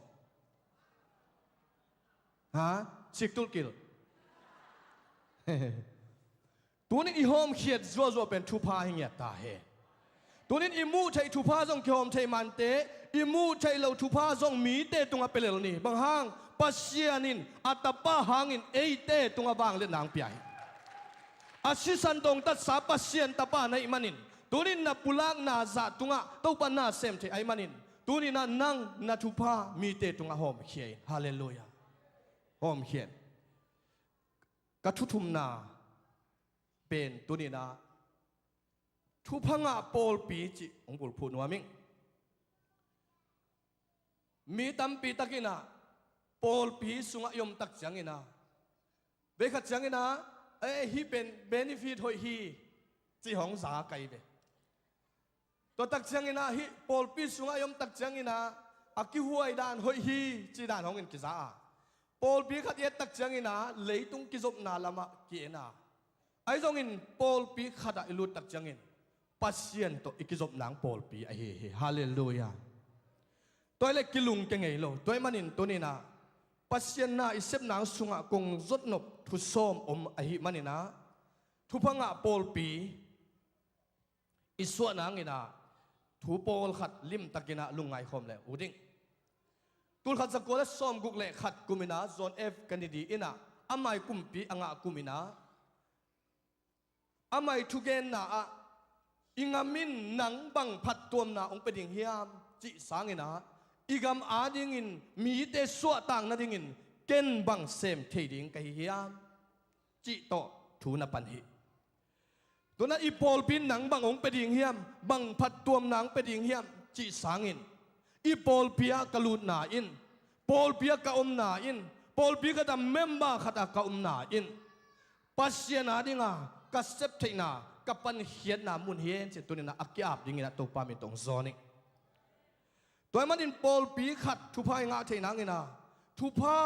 Ha? Siktulkil. Tunin i hawmkhiat zuahzuah pen thupha hi ngiat ta hen. Tunin i muh theih thupha zong kihawm thei mante, i muh theih loh thupha zong mite tungah pia lel ni. Bang hang? Pasian in a Tapa hangin eite tungah vangliatna hong pia hi. A sisan dongtatsa Pasian Tapa na hih manin, tunin na pulakna zah tungah Topa na sem thei ahih manin, Tuninah nang na thupha mite tungah hawmkhia in. Halleluiah. Hawmkhia in. Ka thuthumna pen tuninah thupha ngah pawlpi cih hong bulphuh nuam ing. Mi tampi takinah pawlpi sungah i omtak cianginah, veikhat cianginah, "Eh, hih pen benefit hoih hi," cih hong za kai ve. Tua tak cianginah hih pawlpi sungah i omtak cianginah a kihuai dan hoih hi cih dan hong in kiza a, pawlpi khat i ettak cianginah leitung kizopna lamah ki-en a, ahi zongin pawlpi khatah i luttak ciangin Pasian tawh i kizop nang pawlpi ahi hi. Halleluiah. Tua hi leh kilungkia ngei lo. Tua ahih manin tuninah Pasian na i sep nang sungah kong zotnop thu sawm om ahih maninah thupha ngah pawlpi i suah nanginah thu pawlkhat limtakinah lungngai khawm le uh ding. Tulkhat zakua le sawmguk le khat kuminah John F Kennedy innah amah i kumpi a ngah kuminah amah i thugenna ah, "I gam in nang bang phattuamna hong pia ding hiam?" cih sanginah, "I gam adingin mite suahtak nadingin ken bang sem thei ding ka hi hiam?" cih tawh thu na pan hi. Tuinah, "I pawlpi in nang bang hong pia ding hiam, bang phattuamna hong pia ding hiam?" cih sangin, "I pawlpi ah ka lutna in, pawlpi ah ka omna in, pawlpi khat a member khat a ka omna in Pasian adinga ka septheihna, ka pankhiatna mun hi hen," ci-in tuninah a ki-ap dinginah Topa min tawh hong zawn ing. Tua ahih manin pawlpi khat thupha i ngah theih nanginah thupha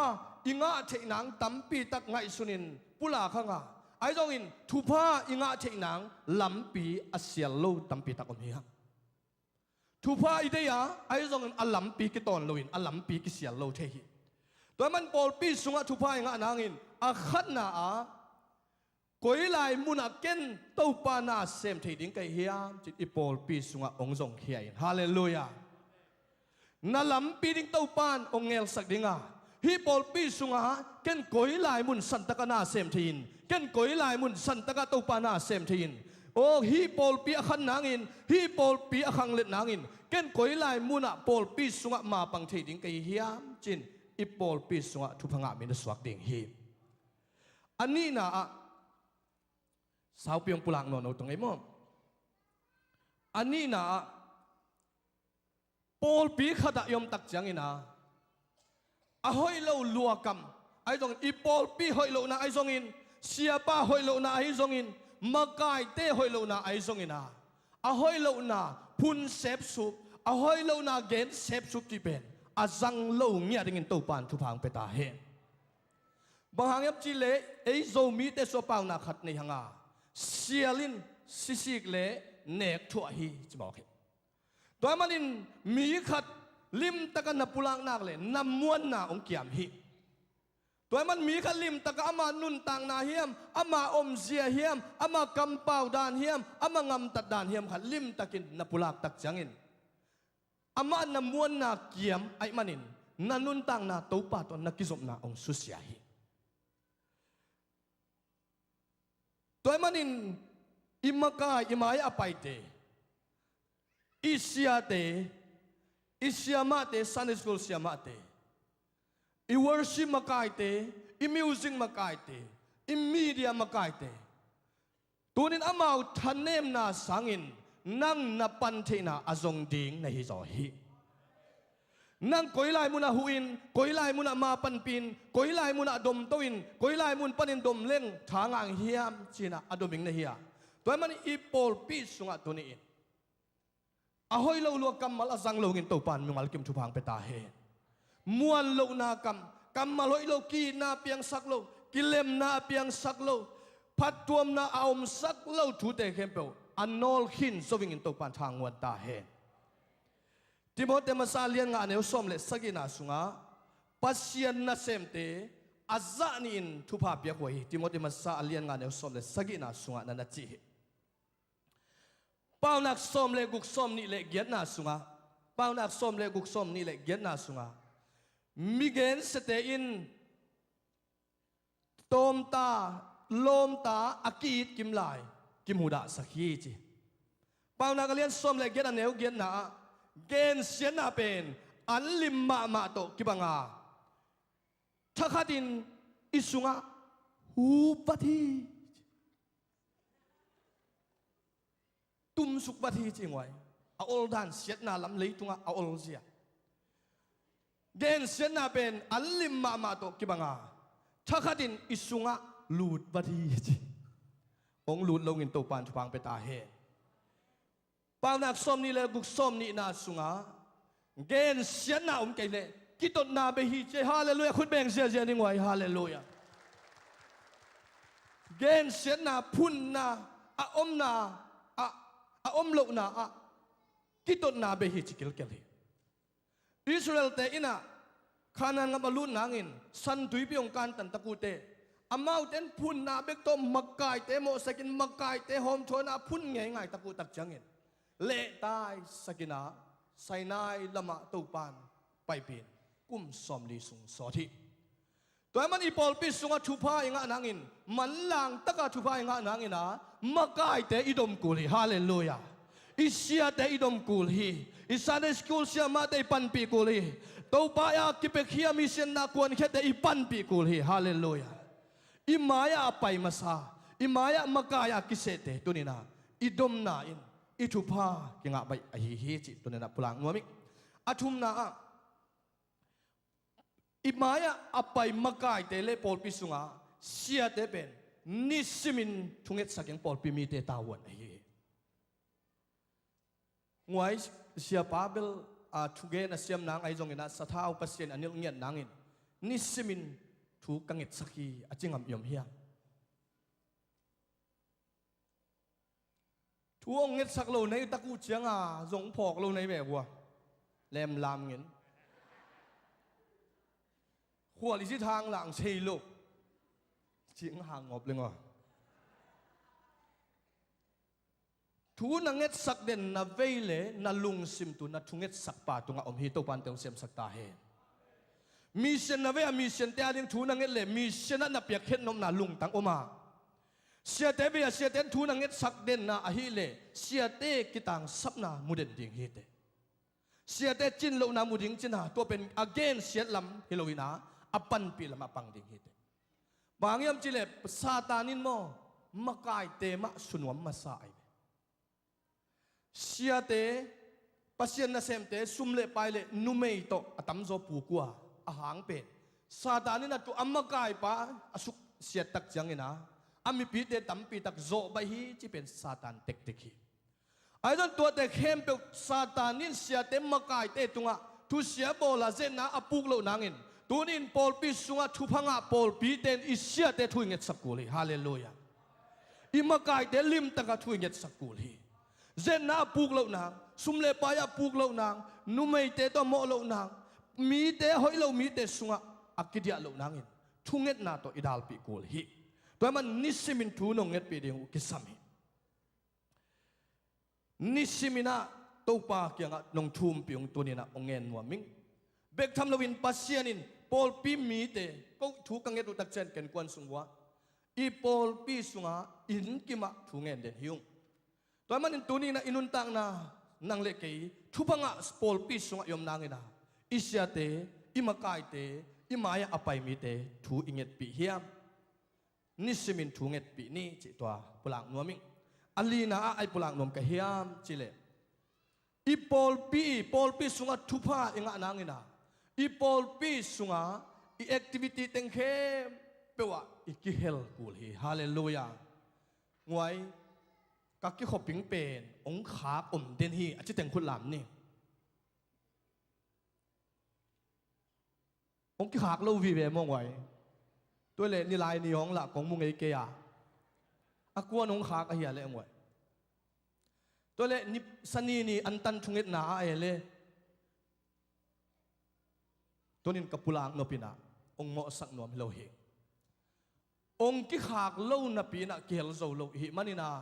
i ngah theih nang tampi tak ngaihsunin pulak hang a, ahi zongin thupha i ngah theih nang lampi a sial lo tampi tak om hi hang. Thupha i deih a, ahi zongin a lampi kitawn loin a lampi kisial lo thei hi. Tua ahih man pawlpi sungah thupha i ngah nangin a khatna ah, "Koi lai munah ken Topa na sem thei ding ka hi hiam?" ci-in i pawlpi sungah hong zongkhia in. Halleluiah. Na lampi ding Topa in hong ngelsak ding a, "Hih pawlpi sungah ken koi lai mun santakah na sem thei in, ken koi lai mun santakah Topa na sem thei in. Aw, hih pawlpi a khan nangin, hih pawlpi a khanglet nangin ken koi lai munah pawlpi sungah mapang thei ding ka hi hiam?" ci-in i pawlpi sungah thupha ngah mi na suak ding hi. A nihna ah, saupi hong pulak nawn lo tong ei maw? A nihna ah, pawlpi khatah i omtak ciangin a, a hoih lo luakam ahi zongin, i pawlpi hoih lohna ahi zongin, siapa hoih lohna ahi zongin, makaite hoih lohna ahi zongin a, a hoih lohna phun sepsup, a hoih lohna gen sepsup cih pen a zang lo ngiat dingin Topa in thupha hong pia ta hen. Bang hang hiam cih leh ei Zomite sungah paunak khat nei hang a, sial in sisik leh nek thuah hi ci mawk hi. Tua ahih manin mi khat limtakin na pulak nak leh na muanna hong kiam hi. Tua ahih man mi khat limtakin ama nuntakna hiam, ama omzia hiam, ama kampau dan hiam, ama gamtat dan hiam khat limtakin na pulak tak ciangin, amah na muanna kiam ahih manin na nuntakna Topa tawh na kizopna hong susia hi. Tua ahih manin i makai, i mai-ah a paite, i siate, i siamahte, Sunday school siamahte, i worship makaite, i music makaite, i media makaite, tunin amau thanemna sangin nang na pantheihna a zong ding na hi zaw hi. Nang koi lai munah huh in, koi lai munah ma panpih in, koi lai munah domto in, koi lai mun panin dom leng tha ngah hiam ci-in a dom ding na hi a. Tua ahih manin i pawlpi sungah tuni-in a hoih lo lua kammal a zang lo dingin Topa in mimal kim thupha hong pia ta hen. Muan lohna kam, kammal hoih lo ki-itna a piangsak lo, kilemna a piangsak lo, phattuamna a omsak lo thute khempeuh a nawlkhin zo dingin Topa in tha hong guan ta hen. Timoti masa a lian nga a neu sawm le sagihna sungah Pasian nasemte a zah nihin thupha piakhuai hi. Timoti masa a lian nga a neu sawm le sagihna sungah na na cih hi. Paunak sawm le guk, sawm nih le giatna sungah, Paunak sawm le guk, sawm nih le giatna sungah, mi gensiate in tawmta, lawmta a ki-it kim lai kimudahsak hi ci. Paunak a lian sawm le giat a neu giatna ah, Gensiatna pen an lim mahmah tawh kibanga thakhatin i sungah hup vat hi. Tumsuk vat hi ci nguai. A oldan siatna lam leitungah a olzia. Gensiatna pen an lim mahmah tawh kibanga thakhatin i sungah lut vat hi ci. Hong lut loin Topan thupha pia ta hen. Paunak sawmnih le guk sawmnihna sungah gensiatna om kei leh kitotna bei hi ci. Halleluiah. Khut beng ziazia ni nguai. Halleluiah. Gensiatna, phunna, a omna, a, a om lohna ah kitotna bei hi ci kilkel hi. Israel-te in ah Kanaan gam a lut nangin San Tuipi hong kantan tak uh teh, amaute in phunna bek tawh makaite mawhsakin makaite hawmthuakna a phun ngeingai tak uh tak ciangin lehtai sakin ah Sinai lamah Topan paipihin kum sawmli sung sawt hi. Tua ahih man i pawlpi sungah thupha i ngah nangin, manlang taka thupha i ngah nangin ah makaite i dom kul hi. Halleluiah. I siate i dom kul hi. I Sunday school siamahte i panpih kul hi. Topa a kipiakhia, mission-na kuankhiate i panpih kul hi. Halleluiah. I mai-ah a pai masa, i mai-ah makai-a kisehte tuni-in ah i domna in i thupha kingah baih ahi hi cih tuni-in ah pulak nuam ing. A thumna ah, i mai-ah a pai makaite le pawlpi sungah siate pen nisimin thungetsak in pawlpi mite tavuan ahi hi. Nguai, siapa bel a thugen a siam nang ahi zongin ah sathau Pasian a nilh ngiat nangin nisimin thu ka ngetsak hi a ci ngam i om hiam? Thu hong ngetsak lo na hi tak uh cianga zong phawk lo na hi ve uh a, lemlam ngin. Khual i cit hang lang sei lo. Cing hang ngawp leng aw. Thu na ngetsak den na vei le na lungsim tu na thungetsakpa tungah om hi. Topan teng siamsak ta hen. Mission na vei a missionte ading thu na nget le mission ah na piakkhiat nopna lungtang om a, siate vei a siate thu na ngetsak denna ahih leh siate kitangsapna mu den ding hi teh. Siate cin lohna mu ding cina, tua pen a gensiat lam hi loin ah a panpih lamah pang ding hi teh. Bang hiam cih leh Satan in maw makaite mah sunuam masa ahi ve. Siate, Pasian nasemte, sum le pai le numei tawh a tamzaw puk uh a, a hang pen Satan in a tu a makaipa a suksiat tak ciangin ah a mipite tampi tak zawh baih hi cih pen Satan tektek hi. Ahi zongin tuate khempeuh Satan in siate makaite tungah thusia bawla zetna a puk loh nangin tuni-in pawlpi sungah thupha ngah pawlpite in i siate thu i ngetsak kul hi. Halleluiah. I makaite limtaka thu i ngetsak kul hi. Zetna a puk loh nang, sum le pai a puk loh nang, numeite tawh mawh loh nang, mite a hoih lo mite sungah a kidiah loh nangin thungetna tawh i dalpih kul hi. Tua ahih man nisimin thu nong ngetpih ding uh kisam hi. Nisimin ah Topa kiangah nong thumpih ung tuni-in ah hong ngen nuam ing. Bek tham loin Pasian in pawlpi mite, ko thu ka nget uh tak ciang ken kuan sung uh ah i pawlpi sungah inn kimah thu ngen den hi ung. Tua ahih manin tuni-in ah i nuntakna nang le kei thupha ngah pawlpi sungah i om nangin ah i siate, i makaite, i mai-ah a pai mite thu i ngetpih hiam? Nisimin thu ngetpih ni cih tua pulak nuam ing. A lina ah ai pulak nuam ka hiam cih leh i pawlpi, pawlpi sungah thupha i ngah nangin ah i pawlpi sungah i activity teng khempeuh ah i kihel kul hi. Halleluiah. Nguai, ka kikhoping pen hong khak om den hi a ci teng khut lam ni. Hong kikhak lo vive maw nguai. Tua leh nilai ni hong lah kong mu ngei kei a, a kuan hong khak ahi a leh nguai. Tua leh ni, sani ni antan thungetna ah e le, tunin ka pulak nopin ah hong mawhsak nuam hi lo hi. Hong kikhak lo napi-in ah kihel zo lo ihih manin ah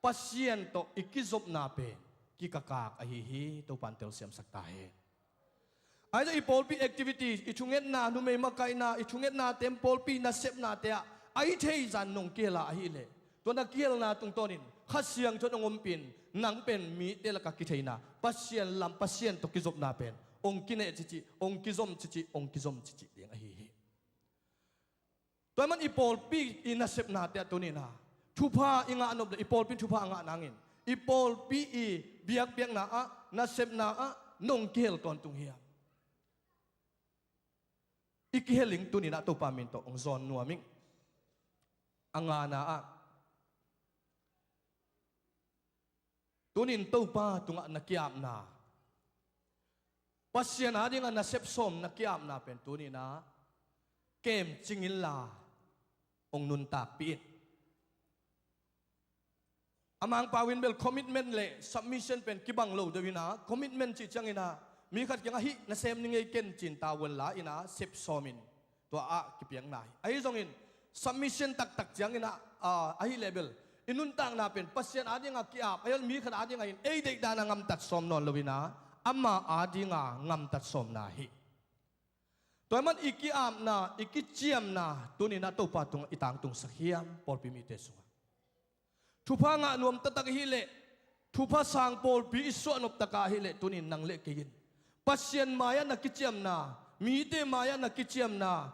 Pasian tawh i kizopna pen kikakak ahi hi. Topan telsiamsak ta hen. Ahi zong i pawlpi activity, i thungetna, numei makaihna, i thungetnate, pawlpi nasepnate ah a i theih zah nong kihel a ahih leh Tua na kihelna tungtawnin Kha Siangtho in hong ompih in, nang pen mite lakah kitheina, Pasian lam, Pasian tawh kizopna pen hong kineh cicih, hong kizom cicih, hong kizom cicih ding ahi hi. Tua ahih man i pawlpi i nasepnate ah tuni-in ah thupha i ngah nop le, i pawlpi in thupha a ngah nangin, i pawlpi i biakpiakna ah, nasepna ah nong kihel tawntung hiam? I kihel ing, tuni-in ah Topa min tawh hong zawn nuam ing. A ngana ah, tuni-in Topa tungah na ki-apna, Pasian adingah nasep sawm na ki-apna pen tuni-in ah kemcing inla hong nuntakpih in. A Mangpau in bel commitment le submission pen kibang lo deuh in ah, commitment cih ciangin ah mi khat kiangah hih na sem ning ei ken ci-in tavuan la-in ah sep sawmin tua ah kipiakna hi. Ahi zongin submission taktak ciangin ah, ah, ahih leh bel i nuntakna pen Pasian adingah ki-ap, ahi zongin mi khat adingah in ei deihdan a ngamtat sawm nawn lo-in ah ama adingah ngamtat sawmna hi. Tua ahih man i ki-apna, i kiciamna tuni-in ah Topa tungah i tangtungsak hiam, pawlpi mite sungah? Thupha ngah nuam taktak ahih leh, thupha sang pawlpi i suah nop takah ahih leh, tuni-in nang le kei in Pasian mai-ah na kiciamna, mite mai-ah na kiciamna,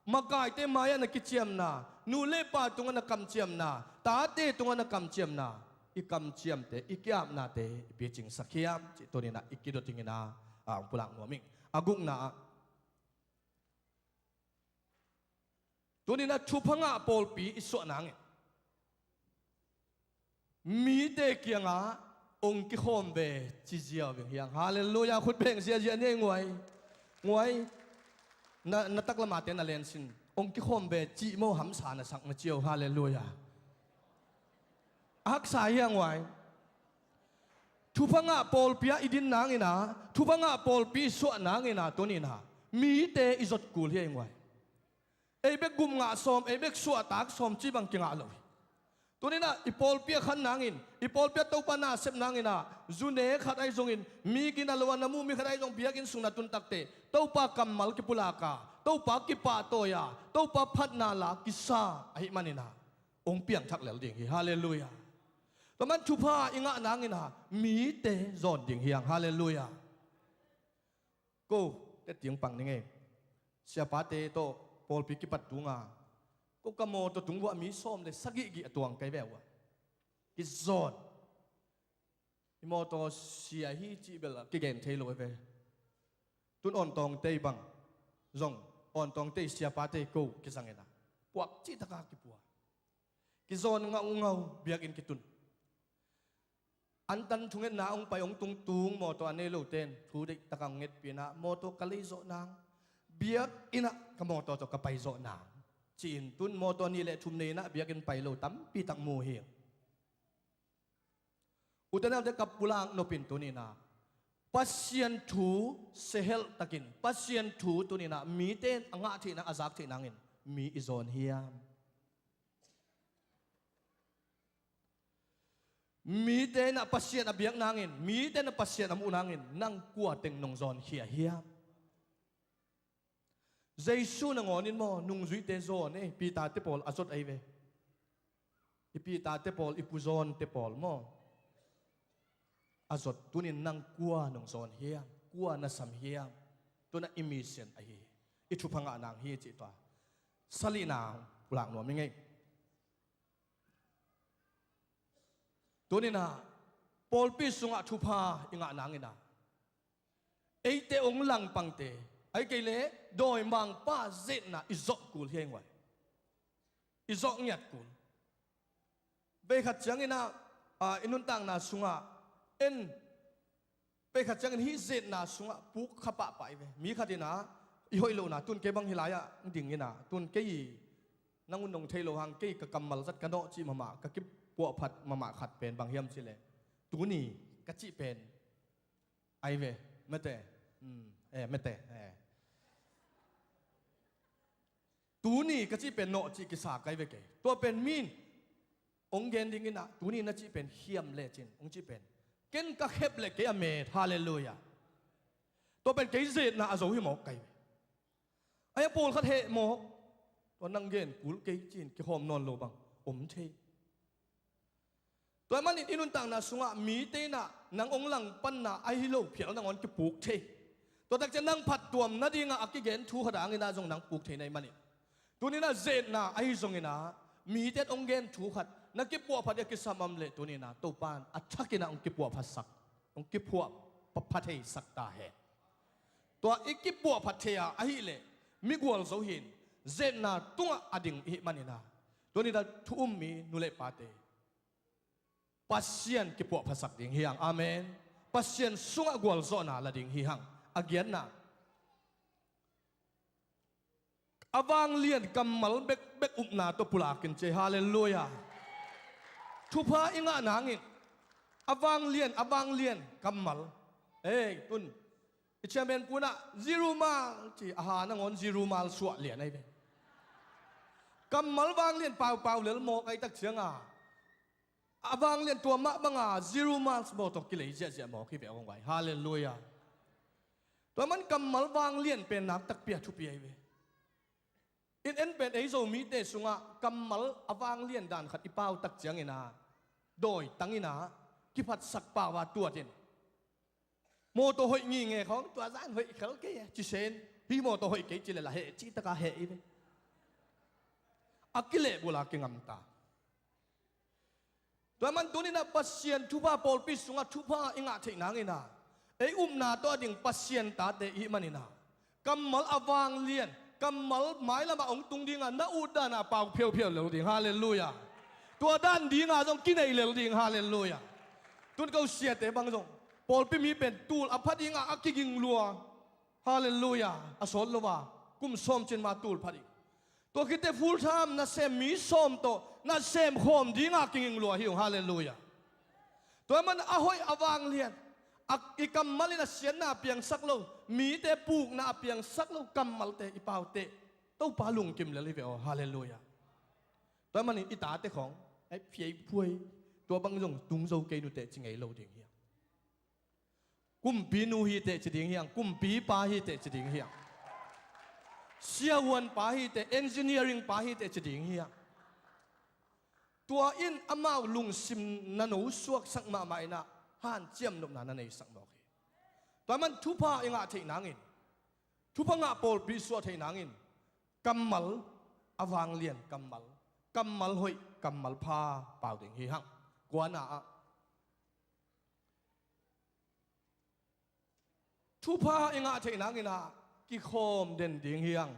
makaite mai-ah na kiciamna, nu le pa tungah na kamciamna, tate tungah na kamciamna, i kamciamte, i ki-apnate i picingsak hiam cih tuni-in ah i kidot dingin ah, ah, hong pulak nuam ing. A gukna ah, tuni-in ah thupha ngah pawlpi i suah nangin mite kiangah hong kikhawm ve ci ziau ing hiang. Halleluiah. Khut beng ziahziah ni ei, nguai. Nguai. Na, na taklamate na lensin. Hong kikhawm ve cih maw, hamsa na sak na ci o. Halleluiah. A haksa hiang, nguai. Thupha ngah pawlpi ah i din nangin ah, thupha ngah pawlpi i suah nangin ah tuni-in ah mite i zot kul hi ei, nguai. Ei bek gup ngah sawm, ei bek suahtak sawm cih bang kingah lo hi. Tuni-in ah i pawlpi a khan nangin, i pawlpi ah Topa na sep nangin ah zu ne khat ahi zongin, mi gina lo a na muh mi khat ahi zong biakinn sung na tun takteh Topa kammal kipulak a, Topa kipahtawi a, Topa phatna la kisa ahih manin ah hong piangthak lel ding hi. Halleluiah. Tua man thupha i ngah nangin ah mite zawn ding hiang. Halleluiah. Ko, teci hong pang ning ei. Siapate tawh pawlpi kipat tung a, ko ka mawtaw tung uah mi sawm le sagih gih a tuang kei ve uh a, kizawn. I mawtaw sia hi cih bel a kigen thei lo ve. Tun Awn Tawng te bang zong, Awn Tawng te siapate ko kizangin ah puak cih takin kipua, kizawn ngaungau, biakinn kitun. Antan thungetna hong pai hong tungtung mawtaw a nei lote in thu deihtak a hong ngetpih in ah, mawtaw ka lei zawh nang, biakinn ah ka mawtaw tawh ka pai zawh nang, ci-in tun mawtaw nih le thum nei in ah biakinn pai lo tampi tak mu hi. Ute naute, ka pulak nop in tuni-in ah Pasian thu siahelh takin, Pasian thu tuni-in ah mite in a ngah theih nang, a zak theih nangin mi i zawn hiam? Mite in ah Pasian a biak nangin, mite in ah Pasian a muh nangin nang kua teng nong zawnkhia hiam? Jesu nangawn in maw, nungzuite zawn ei, Peter te pawl a zot ahi ve. I Peter te pawl, i Pu John te pawl maw, a zot. Tuni-in nang kua nong zawn hiam? Kua na sam hiam? Tua in ah i mission ahi hi. I thupha ngah nang hi cih tua salihna pulak nuam ing ei. Tuni-in ah pawlpi sungah thupha i ngah nangin ah eite hong langpangte, ahih kei leh dawimangpa' ze-etna i zawh kul hi ei, nguai. I zawh ngiat kul. Veikhat ciangin ah, ah, i nuntakna sungah en, veikhat ciangin hih ze-etna sungah puk kha pahpah hi ve. Mi khat in ah, i hoih lohna, tun kei bang hih lai-ah dingin ah, tun kei i nang un nong thei lo hang, kei ka kammal zat ka nawh cih mahmah, ka kipuahphat mahmah khat pen bang hiam cih leh, tuni ka cih pen ahi ve, mete. Hmm, eh, mete, eh. Tuni ka cih pen nawh cih kisa ka hi ve kei. Tua pen mi in hong gen dingin ah, tuni na cih pen hiam le cin, hong cih pen, ken ka khep leh kei a met. Halleluiah. Tua pen kei ze-etna a zo hi mawk ka hi ve. Ahi a, pawlkhat heh mawk, tua nang gen kul kei cin kihawm nawn lo bang om thei. Tua ahih manin i nuntakna sungah mite in ah nang hong langpanna ahi lo phial nangawn kipuk thei. Tua takciang nang phattuam nadingah a kigen thu khat hangin ah zong nang puk thei na hih manin, tuni in ah ze-etna ahi zongin ah mite hong gen thu khat na kipuahphat ding a kisam om leh tuni in ah Topa in a thakin ah hong kipuahphatsak, hong kipuahpha theisak ta hen. Tua i kipuahphat thei a ahih leh mi gualzo hi-in ze-etna tungah a ding i hih manin ah tuni in ah thu um mi nu le pate, Pasian kipuahphasak ding hi hang. Amen. Pasian sungah gualzawhna la ding hi hang. A giatna, a vanglian kammal bekbek upna tawh pulak in ci. Halleluiah. Thupha i ngah nangin a vanglian, a vanglian kammal. Ei, tun i chairman pu in ah zirumal ci, a ha nangawn zirumal suah lian ahi ve. Kammal vanglian paupau lel mawk ahih takciang a, a vanglian tua mah banga zirumal mawk tawh kilei ziahziah mawk hi ve aw, hong vai. Halleluiah. Tua ahih manin kammal vanglian pen nak takpi a thupi ahi ve. In en pen ei Zomite sungah kammal a vanglian dan khat i pau takciangin ah dawitangin ah kiphatsak pau a tuatin, mawtaw hoih ngingei khawng tua zah in hoih khol kei e ci sen, hih mawtaw hoih kei ci leh la heh cih takah heh hi ve. A kilehbulh a kingamta. Tua ahih manin tuni in ah Pasian thupha, pawlpi sungah thupha i ngah theih nangin ah ei upna tawh a ding Pasian tate i hih manin ah kammal a vanglian, kammal mailamah hong tung dingah na utdan a pau phiauphia lel ding. Halleluiah. Tua dan dingah zong kinei lel ding. Halleluiah. Tun ko siate bang zong pawlpi mi pen tul a pha dingah a kiging lua. Halleluiah. A sawt lo a kum sawm cin ma tul pha ding. Tua khit teh full time nasem mi sawm tawh nasem khawm dingah kiging lua hi ung. Halleluiah. Tua ahih manin a hoih a vanglian, a, i kammal in a siatna a piangsak lo, mite pukna a piangsak lo kammalte i pau teh Topa lungkim lel hi ve aw. Halleluiah. Tua ahih manin i tate khawng ei phiai phuai, tua bang zong tung zo kei nuteh ci ngei lo ding hi hang. Kumpinu hiteh ci ding hi hang, kumpipa hiteh ci ding hi hang. Siavuanpa hiteh, engineeringpa hiteh ci ding hi hang. Tua in amau lungsim na nosuaksak mahmah in ah hanciam nopna na neisak mawk hi. Tua ahih manin thupha i ngah theih nangin, thupha ngah pawlpi suah theih nangin kammal a vanglian kammal, kammal hoih, kammal pha pau ding hi hang. Kuana ah thupha i ngah theih nangin ah kikhawm den ding hi hang.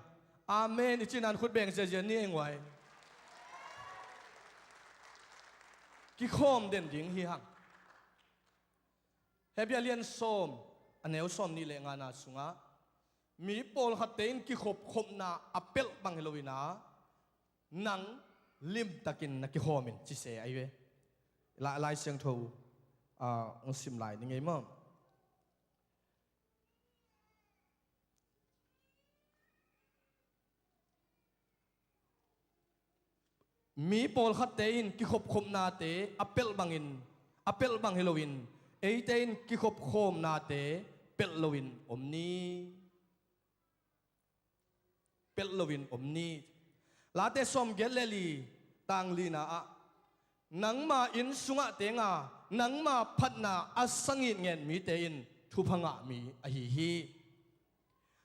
Amen i cih nan khut beng ziazia ni ei nguai. Kikhawm den ding hi hang. Hebru a lian sawm, a neu sawm nih le ngana sungah mi pawlkhatte in kikhopkhopna a pelh bang hi loin ah nang limtakin na kikhawm in ci se ahi ve. Lai, Lai Siangtho, ah, hong sim lai ni ngei maw? Mi pawlkhatte in kikhopkhopnate a pelh bangin, a pelh bang hi loin eite in kikhopkhawmnate pelh loin om ni. Pelh loin om ni. Late sawmgiat le li, tang lina ah, nangma inn sungah tenga nangma phatna a sangin ngen mite in thupha ngah mi ahi hi.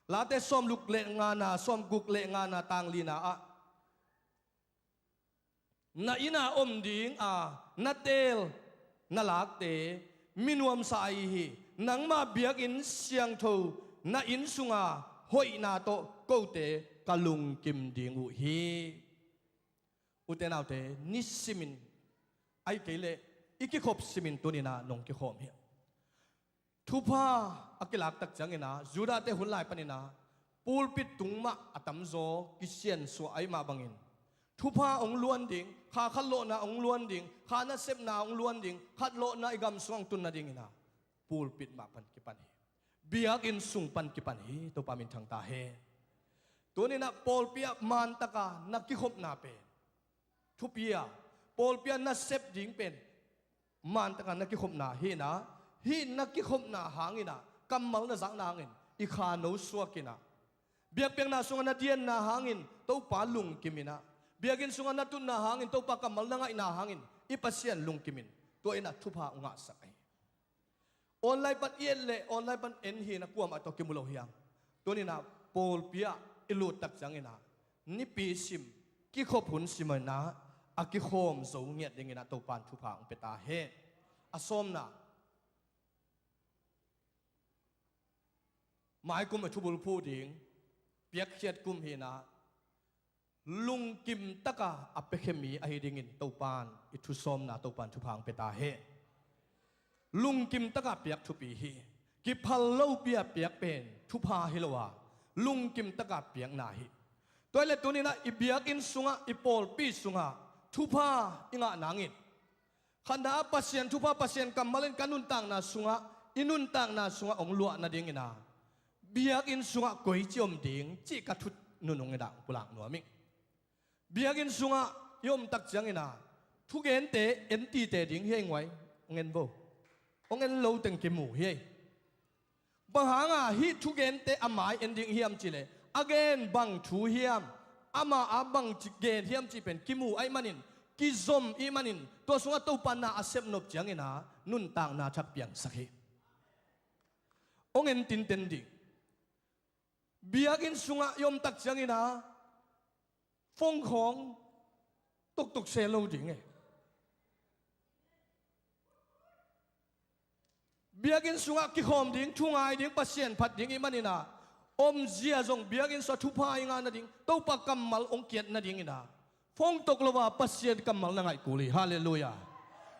Late sawmguk le ngana, sawmguk le ngana, tang lina ah, na inn a om ding a na teel na lakte mi nuamsa ahi hi. Nangma biakinn siangtho na inn sunga hoihna tawh kote ka lungkim ding uh hi. Ute naute, nisimin, ahih kei leh i kikhop simin tuni-in ah nong kikhawm hi. Thupha a kilak tak ciangin ah, Judah-te hun lai panin ah, pulpit tung mah a tamzaw kisiansuah ahih mah bangin, thupha hong luan ding, kha khat lawhna hong luan ding, kha nasepna hong luan ding, khat lawhna i gam sungah hong tun nadingin ah, pulpit mah pan kipan hi. Biakinn sung pan kipan hi, Topa minthang ta hen. Tuni-in ah pawlpi ah mantak a na kikhopna pen thupi a, pawlpi ah na sep ding pen mantak a na kikhopna hi-in ah, hih na kikhopna hangin ah, kammal na zakna hangin i kha nosuak in ah, biakpiakna sungah na dianna hangin Topa lungkim in ah, biakinn sungah na tutna hangin, Topa kammal na ngaihna hangin i Pasian lungkim in, Tua in ah thupha hong ngahsak ahi. Online pan i et leh online pan en hi in ah kuamah tawh kimu lo hiam? Tuni in ah pawlpi ah i lut tak ciangin ah nipi sim, kikhop hun sim in ah a kikhawm zo ngiat dingin ah Topa'n thupha hong pia ta hen. A sawmna, mai kum a thubulphuh ding, piakkhiat kum hi in ah, lungkim taka a piakhia mi ahi dingin Topa'n i thusawmna, Topa'n thupha hong pia ta hen. Lungkim taka piak thupi hi. Kiphal lopi a piak pen thupha hi lo a, lungkim taka piakna hi. Tua hi leh tuni in ah i biakinn sungah, i pawlpi sungah thupha i ngah nangin, khatna ah Pasian thupha, Pasian kammal in ka nuntakna sungah, i nuntakna sungah hong luah nadingin ah, biakinn sungah koici om ding cih ka thu nunung in ah hong pulak nuam ing. Biakinn sungah i om tak ciangin ah thugente en tite ding hi ei, nguai, hong en vo. Hong en lo teng kimu hi ei. Bang hanga hih thugente a mai en ding hiam cih leh, a gen bang thu hiam, amah a bangci gen hiam cih pen kimu ahih manin, kizom ahih manin, tua sungah Topa'n na a sep nop ciangin ah nuntakna thak piangsak hi. Hong en tinten ding. Biakinn sungah i om tak ciangin ah phone khawng toktok se lo ding e. Biakinn sungah kikhawm ding, thu ngai ding, Pasian phat ding ahih manin ah, omzia zong biakinn sungah thupha i ngah nading, Topa kammal hong kiat nadingin ah, phone tok lo a Pasian kammal na ngaih kul hi. Halleluiah.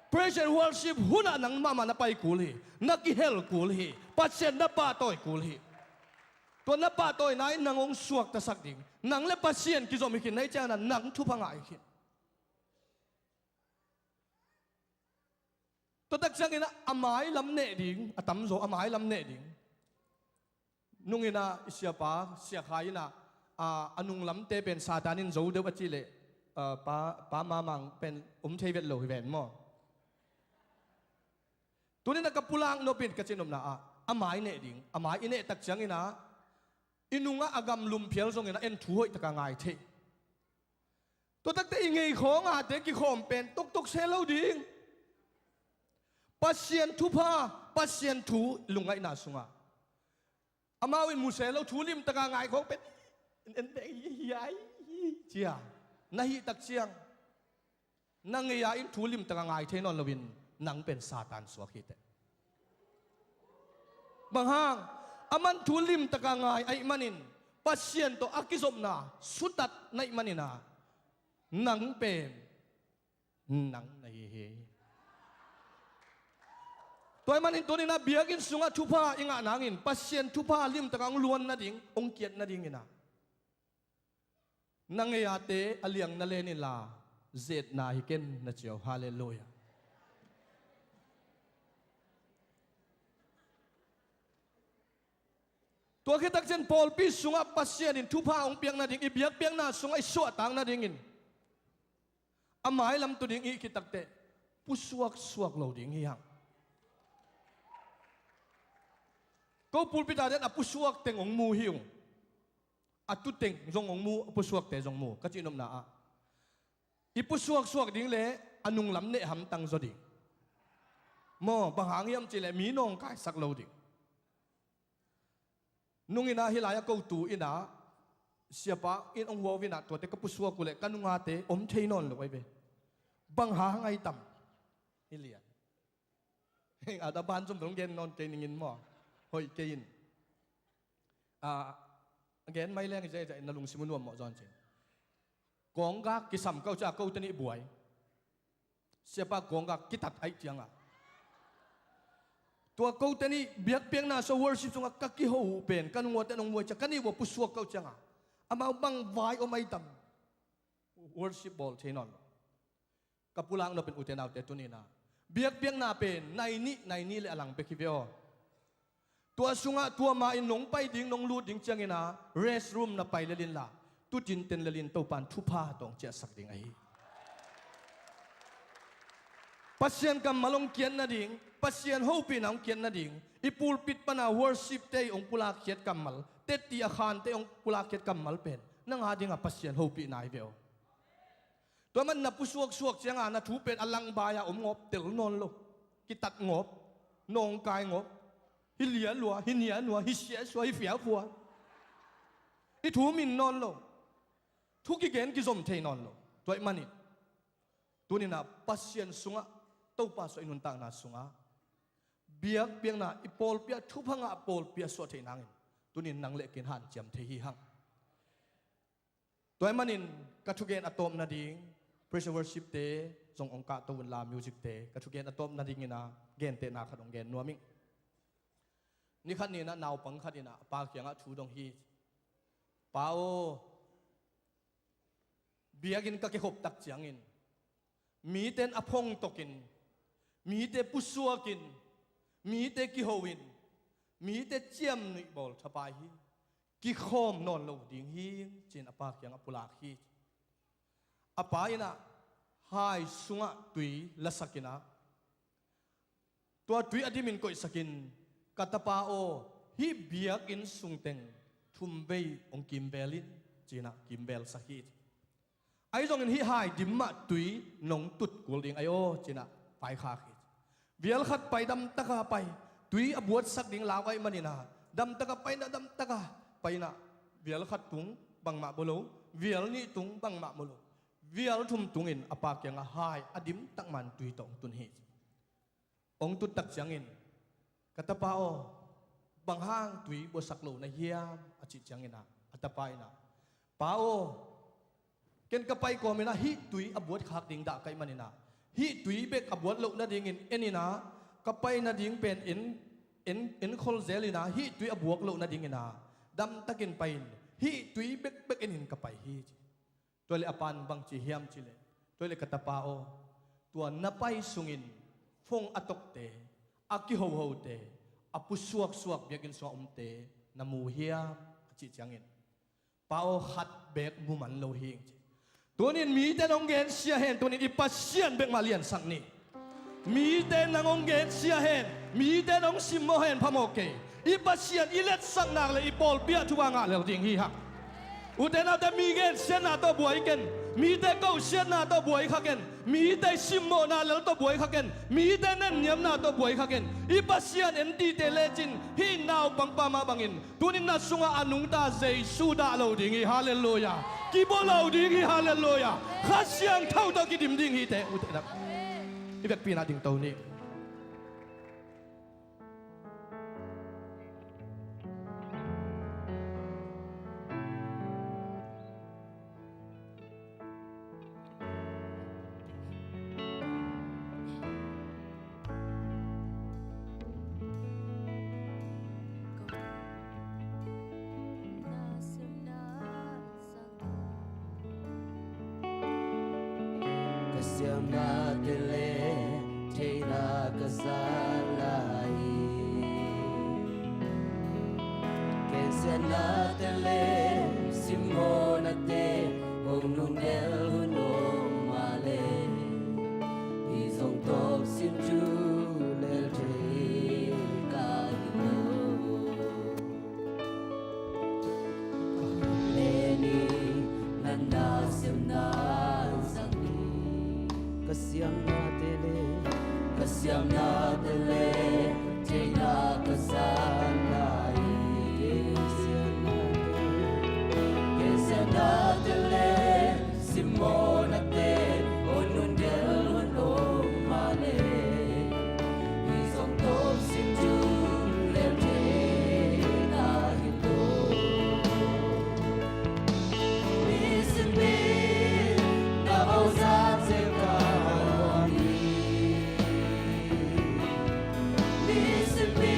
Praise and worship hunah nang mahmah na pai kul hi. Na kihel kul hi. Pasian na pahtawi kul hi. Tua na pahtawina in nang hong suaktasak ding. Nang le Pasian kizom hi khin na hih ciangin ah nang thupha ngah hi khin. Tua tak ciangin ah a mailam neh ding, a tamzaw a mailam neh ding. Nung in ah i siapa, Sia Khai in ah, a, a nunglamte pen Satan in zo deuh a cih leh, a, pa, pa Mamang pen um thei vet lo hi ven maw? Tuni in ah ka pulak nop in ka cihnopna ah, a mai neh ding, a mai i neh tak ciangin ah, i nungah a gamlum phial zongin ah en thu hoih taka ngai thei. Tua takte i ngei khawng a te kikhawm pen toktok se lo ding. Pasian thupha, Pasian thu lungngaihna sungah, amau in mu se lo thu limtaka ngai khawng pen en, en, en, hiai, cia na hih tak ciang, na ngei-a in thu limtaka ngai thei nawn loin nang pen Satan suak hi teh. Bang hang? Aman thu limtaka ngai ahih manin, Pasian tawh a kizopna sutat na hih manin ah, nang pen nang na hi hi. Tua ahih manin tuni in ah biakinn sungah thupha i ngah nangin, Pasian thupha limtaka hong luan nading, hong kiat nadingin ah, na ngei-a te a liang na len inla, zetna hi ken na ci uh. Halleluiah. Tua khit tak ciang pawlpi sungah Pasian in thupha hong piak nading, i biakpiakna sungah i suahtak nadingin, a mailam tu ding i khit tak teh pusuaksuak lo ding hi hang. Ko pulpit ah den a pusuak teng hong mu hi ung. A tu teng zong hong mu, a pusuakte zong mu. Ka cihnopna ah, i pusuaksuak ding le a nunglam neh hamtang zaw ding. Maw, bang hang hiam cih leh mi nawngkaisak lo ding. Nung in ah hih lai-ah ko tu in ah, siapa in hong huau in ah, tuate ka pusuak uh leh ka nungate om thei nawn lo ahi ve. Bang hang ahi tam? Hi lian. Heng, a da ban zom dong gen nawn kei ning in maw? Hoih kei in. A, gen mai leng i zai zai na lungsim uh nuam mawh zawn cin. Kawnggak kisam kau cia, kote nih buai. Siapa kawnggak kitat aih cianga, tua kote nih biakpiakna sungah, worship sungah ka kiho uh pen ka nunguate nong muai cia, ka nih bua pusuak kau cianga, amau bang vai om aih tam? Worship bawl thei nawn lo. Ka pulak nop in ute naute, tuni in ah biakpiakna pen nai nih, nai nih le a lang bek hi ve aw. Tua sungah tua ma in nong pai ding, nong lut ding ciangin ah restroom na pai lel inla, tu tinten lel in Topa'n thupha tawh hong ciahsak ding ahi. Pasian kammal hong kiat nading, Pasian hopihna hong kiat nading, i pulpit pana worship te hong pulakkhiat kammal, tetti a khante hong pulakkhiat kammal pen nang a dingah Pasian hopihna hi ve aw. Tua man na pusuaksuak cianga na thu pen a langbai-a om ngawp, tel nawn lo, kitat ngawp, nawngkai ngawp, hi lialua, hi nianua, hi siasua, hi fiafua, i thu min nawn lo, thu kigen kizom thei nawn lo. Tua ahih manin tuninah Pasian sungah, Topa sungah, i nuntakna sungah biakpiakna, i pawlpi-ah thupha ngah pawlpi a suah theih nangin tunin nang le kei in hanciam thei hi hang. Tua ahih manin ka thugen a tawp nading, praise and worship te zong hong kahto unla, music te, ka thugen a tawp nadingin a gentehna khat hong gen nuam ing. Nikhat ninah naupang khat inah a pa kiangah thu dong hi. Pa aw, biakinn ka kikhop tak ciangin mite in a phongtokin, mite pusuakin, mite kihoin, mite ciamnuih bawl thapai hi. Kikhawm nawn lo ding hi, ci-in a pa kiangah pulak hi. A pa inah hai sungah tui lasak inah, tua tui a dimin koihsakin, ka tapa aw, hih biakinn sungteng thumvei hong kimvel in, ci-inah kimvelsak hi. Ahi zongin hih hai dim mah tui nong tut kul ding ahi aw, ci-inah paikhak hi. Vial khat pai, damtaka pai, tui a buatsak ding lau ahih maninah damtaka painah, damtaka painah, vial khat tung bangmah bawl lo, vial nih tung bangmah bawl lo, vial thum tungin a pa kiangah hai a dimtak man tui tawh hong tun hi. Hong tut tak ciangin, ka tapa aw, bang hang tui buatsak lo na hiam, a cih ciangin ah, a tapa inah, pa aw, ken ka pai kawmin ah hih tui a buat khak ding dah ka hih manin ah, hih tui bek a buat loh nadingin en in ah, ka pai nading pen en, en, en khol zel in ah, hih tui a buak loh nadingin ah damtakin pai in, hih tui bekbek en in ka pai hi, ci. Tua leh a pa'n bang ci hiam cih leh, tua leh ka tapa aw, tua na pai sungin phone a tokte, a kihohote, a pusuaksuak biakinn sungah omte na mu hiam, a cih ciangin, pa aw, khat bek mu man lo hi ing, ci. Tunin mite in hong gensia hen, tunin i Pasian bek mah liansak ni. Mite in nang hong gensia hen, mite in hong simmawh hen, phamawh kei. I Pasian i letsak nak leh i pawlpi ah thupha ngah lel ding hi hang. Ute naute, mi gensiatna tawh buai ken, mite kohsiatna tawh buai kha ken, mite simmawhna lel tawh buai kha ken, mite nenniamna tawh buai kha ken. I Pasian en dingte lecin hih naupangpa mah bangin tunin na sungah a nungta Jesu dah lo ding hi, halleluiah. Kibawl lo ding hi, halleluiah. Kha Siangtho tawh kidim ding hi teh, ute naute. I vekpi-in ah dingto ni. Ka siamnate le theihna ka za lai hi. Gensiatnate le simmawhnate hong nunel hun om mah leh, hih zong tawp sim thu lel thei ka hi lo. Ka hun le ni, na nasepna zang ni. Ka siamnate le, ka siamnate le theihna ka za lai hi. Ka siamnate le, ka siamnate le simmawhnate hong nunel hun om mah leh, hih zong tawp sim thu lel thei ka hi lo. Nisim ni na hong zat zel ka hi. Nisim ni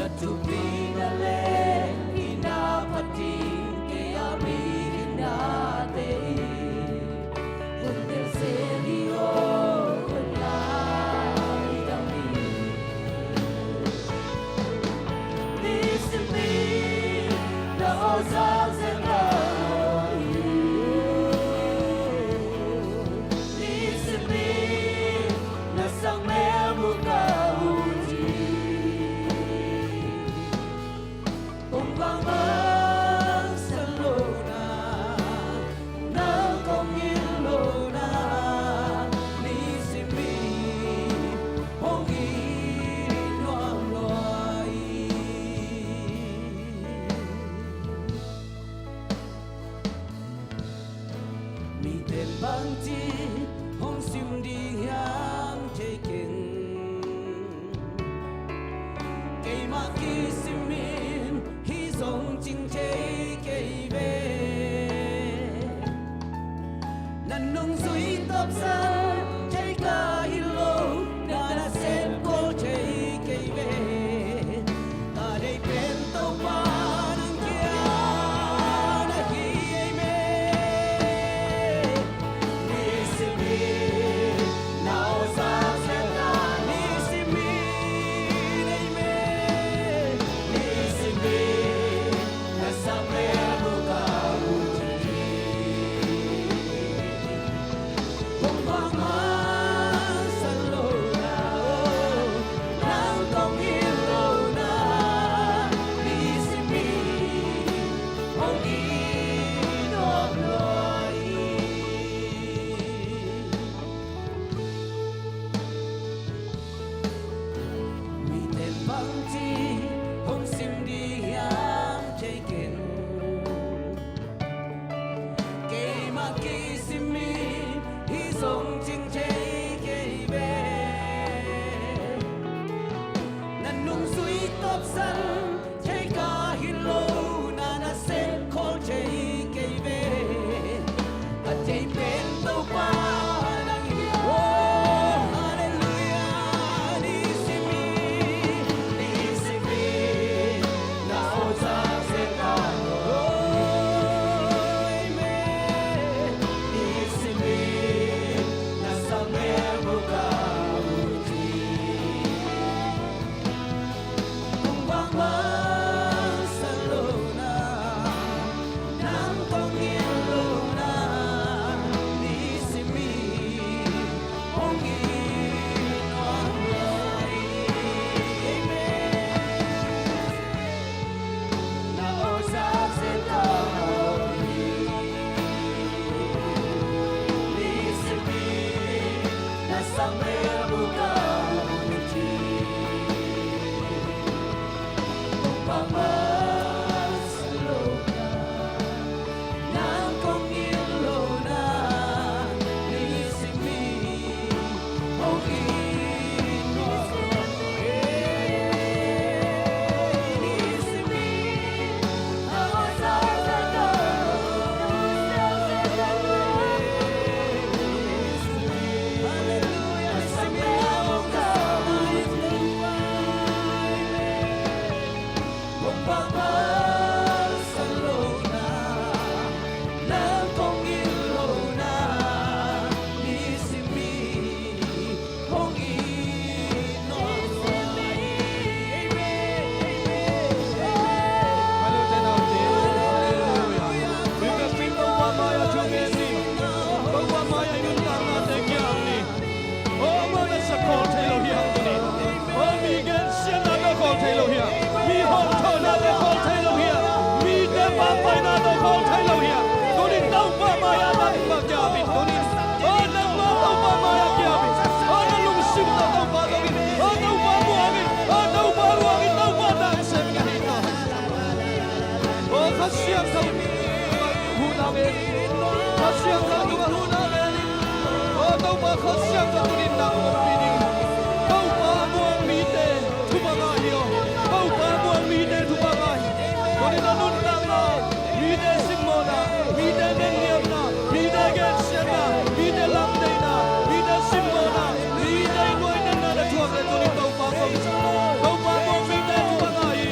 Thupi na le i na phatin kei a mi hi nate i hun tel se ni o hun lai dang mi. Ni simi na o sa se na o i. Ni simi na sang me mu ka u ti. Hong bangmang sa lo na, nang kong ngil lo na, ni simi hong ngil nuam lo i. Miten bangci hong sim ding hiam thei keng. Keimah kisim in hih zong cing thei kei ve. Nan nung zui tawpsan thei ka hi lo, na nasem kol thei kei ve. Ka deih pen Topa nang kia na hi ei me. Ni simi na o sa se na, ni simi nei me. Ni simi na sa me mu ka u ti. Hong bangmang sa lo na, nang kong ngil lo na, ni simi hong ngil nuam lo i. Miten bangci hong sim ding hiam thei keng. Keimah kisim in hih zong cing thei kei ve. Nan nung zui tawpsan thei ka hi lo, na nasem kol thei kei ve. Ka deih pen Topa nang hi. Oh, halleluiah. Ni simi, ni simi na o sa se na o i me. Ni simi na sa me mu ka u ti. Hong bangmang sa lo na, nang kong ngil lo na, ni simi hong ngil nuam lo i. Amen. Na o sa se na o i. Ni simi na sa me mu ka u ti. Hong bangmang sa lo na, nang kong ngil lo na, ni simi hong ngil nuam lo i. Ni simi na o sa se na o i. Halleluiah. Ni simi hong ngil nuam lo i. Hong bangmang sa lo na, nang kong ngil lo na, ni simi hong ngil nuam lo i. Amen. Amen. Halleluiah. Halleluiah. Halleluiah. Topa mai-ah thungen ni. Topa mai-ah i nuntaknate kiam ni. Aw, amau na sa khawl thei lo hiam tuni? Aw, mi gensiatna tawh khawl thei lo hiam? Mi hawmthawhna tawh khawl thei lo hiam? Mite pampaina tawh khawl thei lo hiam? Tuni Topa mai-ah nangmah kiam in tuni. Aw, nangmah Topa mai-ah kiam in. Aw, na lungsim tawh Topa zong in. Aw, Topa muang in. Aw, Topa muang in. Topa tangsen ka hi ta. Aw, Kha Siangtho in. Hun a ngen. Kha Siangtho tungah hun a ngen in. Aw Topa Kha Siangtho tuni nang ompih ding. Topa muang mite thupha ngah hi aw. Topa muang mite thupha ngah hi. Tuni na nuntakna, mite simmawhna, mite nengniamna, mite gensiatna, mite lamdeihna, mite simmawhna, mite nuainenna na thuak le tuni Topa kong. Topa muang mite thupha ngah hi.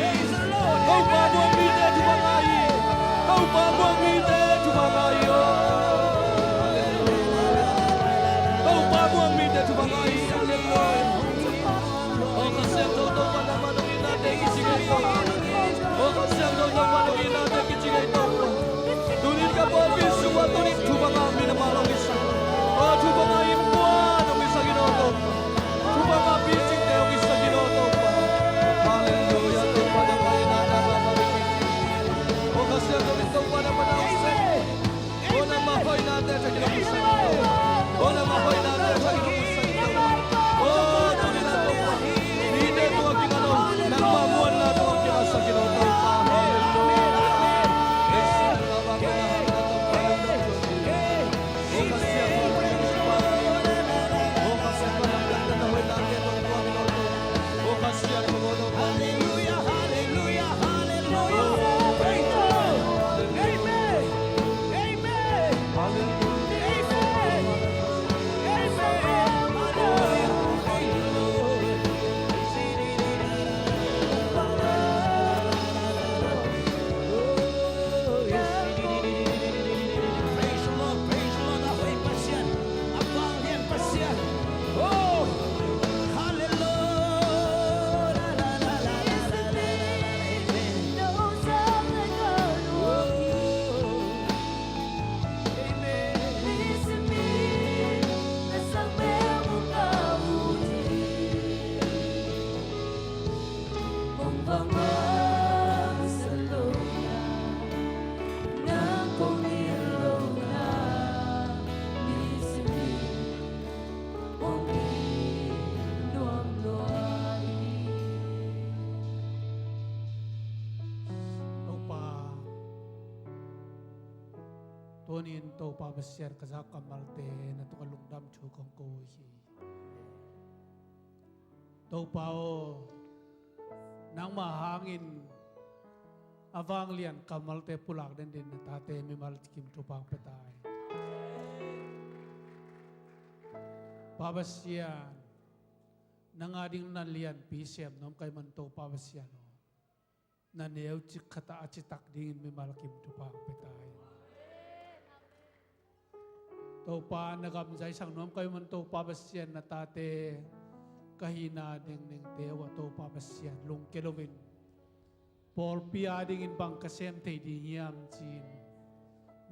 Topa, tunin Topa Pasian, ka zak kammalte na tungah lungdam thu kong ko hi. Topa aw, nangmah hangin a vanglian kammalte pulak dendin na tate mimal kim thupha hong pia ta in. Pa Pasian, nang ading na lianpi sem nuam ka hih man Topa Pasian aw, na neu cik khat ah a citak dingin mimal kim thupha hong pia ta in. Topa, na gam zaisak nuam ka hih man Topa Pasian, na tate ka hihna dingdingte uh ah Topa Pasian, lungkia loin pawlpi adingin bang ka sem thei ding hiam ci-in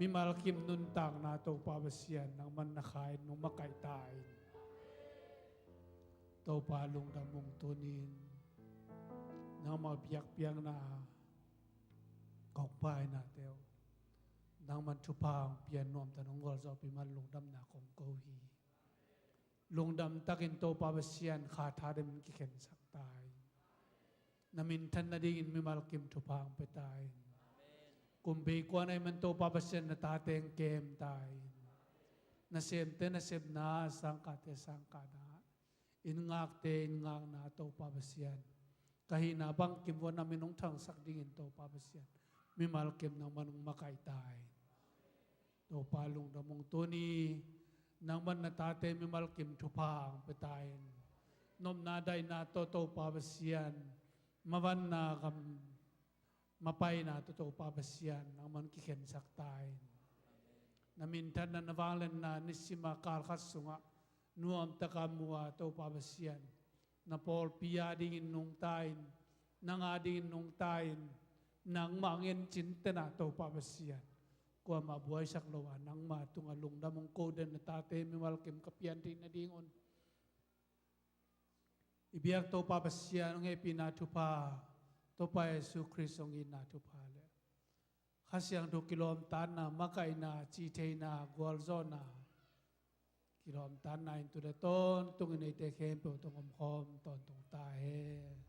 mimal kim nuntakna Topa Pasian, nangman na kha in nong makaih ta in. Topa, lungdam ung, tunin nangmah biakpiakna, kong painate uh nangman thupha hong pia nuamta nong gualzawhpih man lungdamna kong ko hi. Lungdam takin Topa Pasian, kha tha demin kikhensak ta in. Na minthan nadingin mimal kim thupha hong pia ta in. Kum bei kuan ahih man Topa Pasian, na tate hong kem ta in. Nasemte nasepna, sangkahte sangkahna, inn ngakte inn ngakna Topa Pasian, ka hihna bangkim vua na min hong thangsak dingin Topa Pasian, mimal kim nangman hong makaih ta in. Topa, lungdam ung, tuni nangman na tate mimal kim thupha hong pia ta in. Nopna daihna tawh Topa Pasian, mavanna gam mapaina tawh Topa Pasian, nangman kikhensak ta in. Na minthanna, na vangliatna nisim a kal khat sungah nuamtaka mu a Topa Pasian, na pawlpi adingin nungta in, nang adingin nungta in, nangmah ngencin tena Topa Pasian, kuamah buaisak lo a nangmah tungah lungdam hong ko den, na tate mimal kim ka pian theih nadingun i biak Topa Pasian hong hehpihna thupha, Topa Jesu Khrist hong itna thupha le Kha Siangtho kilawmtatna, makaihna, cihtheihna, gualzawhna, kilawmtatna in tu le tawntungin eite khempeuh tawh hong omkhawm tawntung ta hen.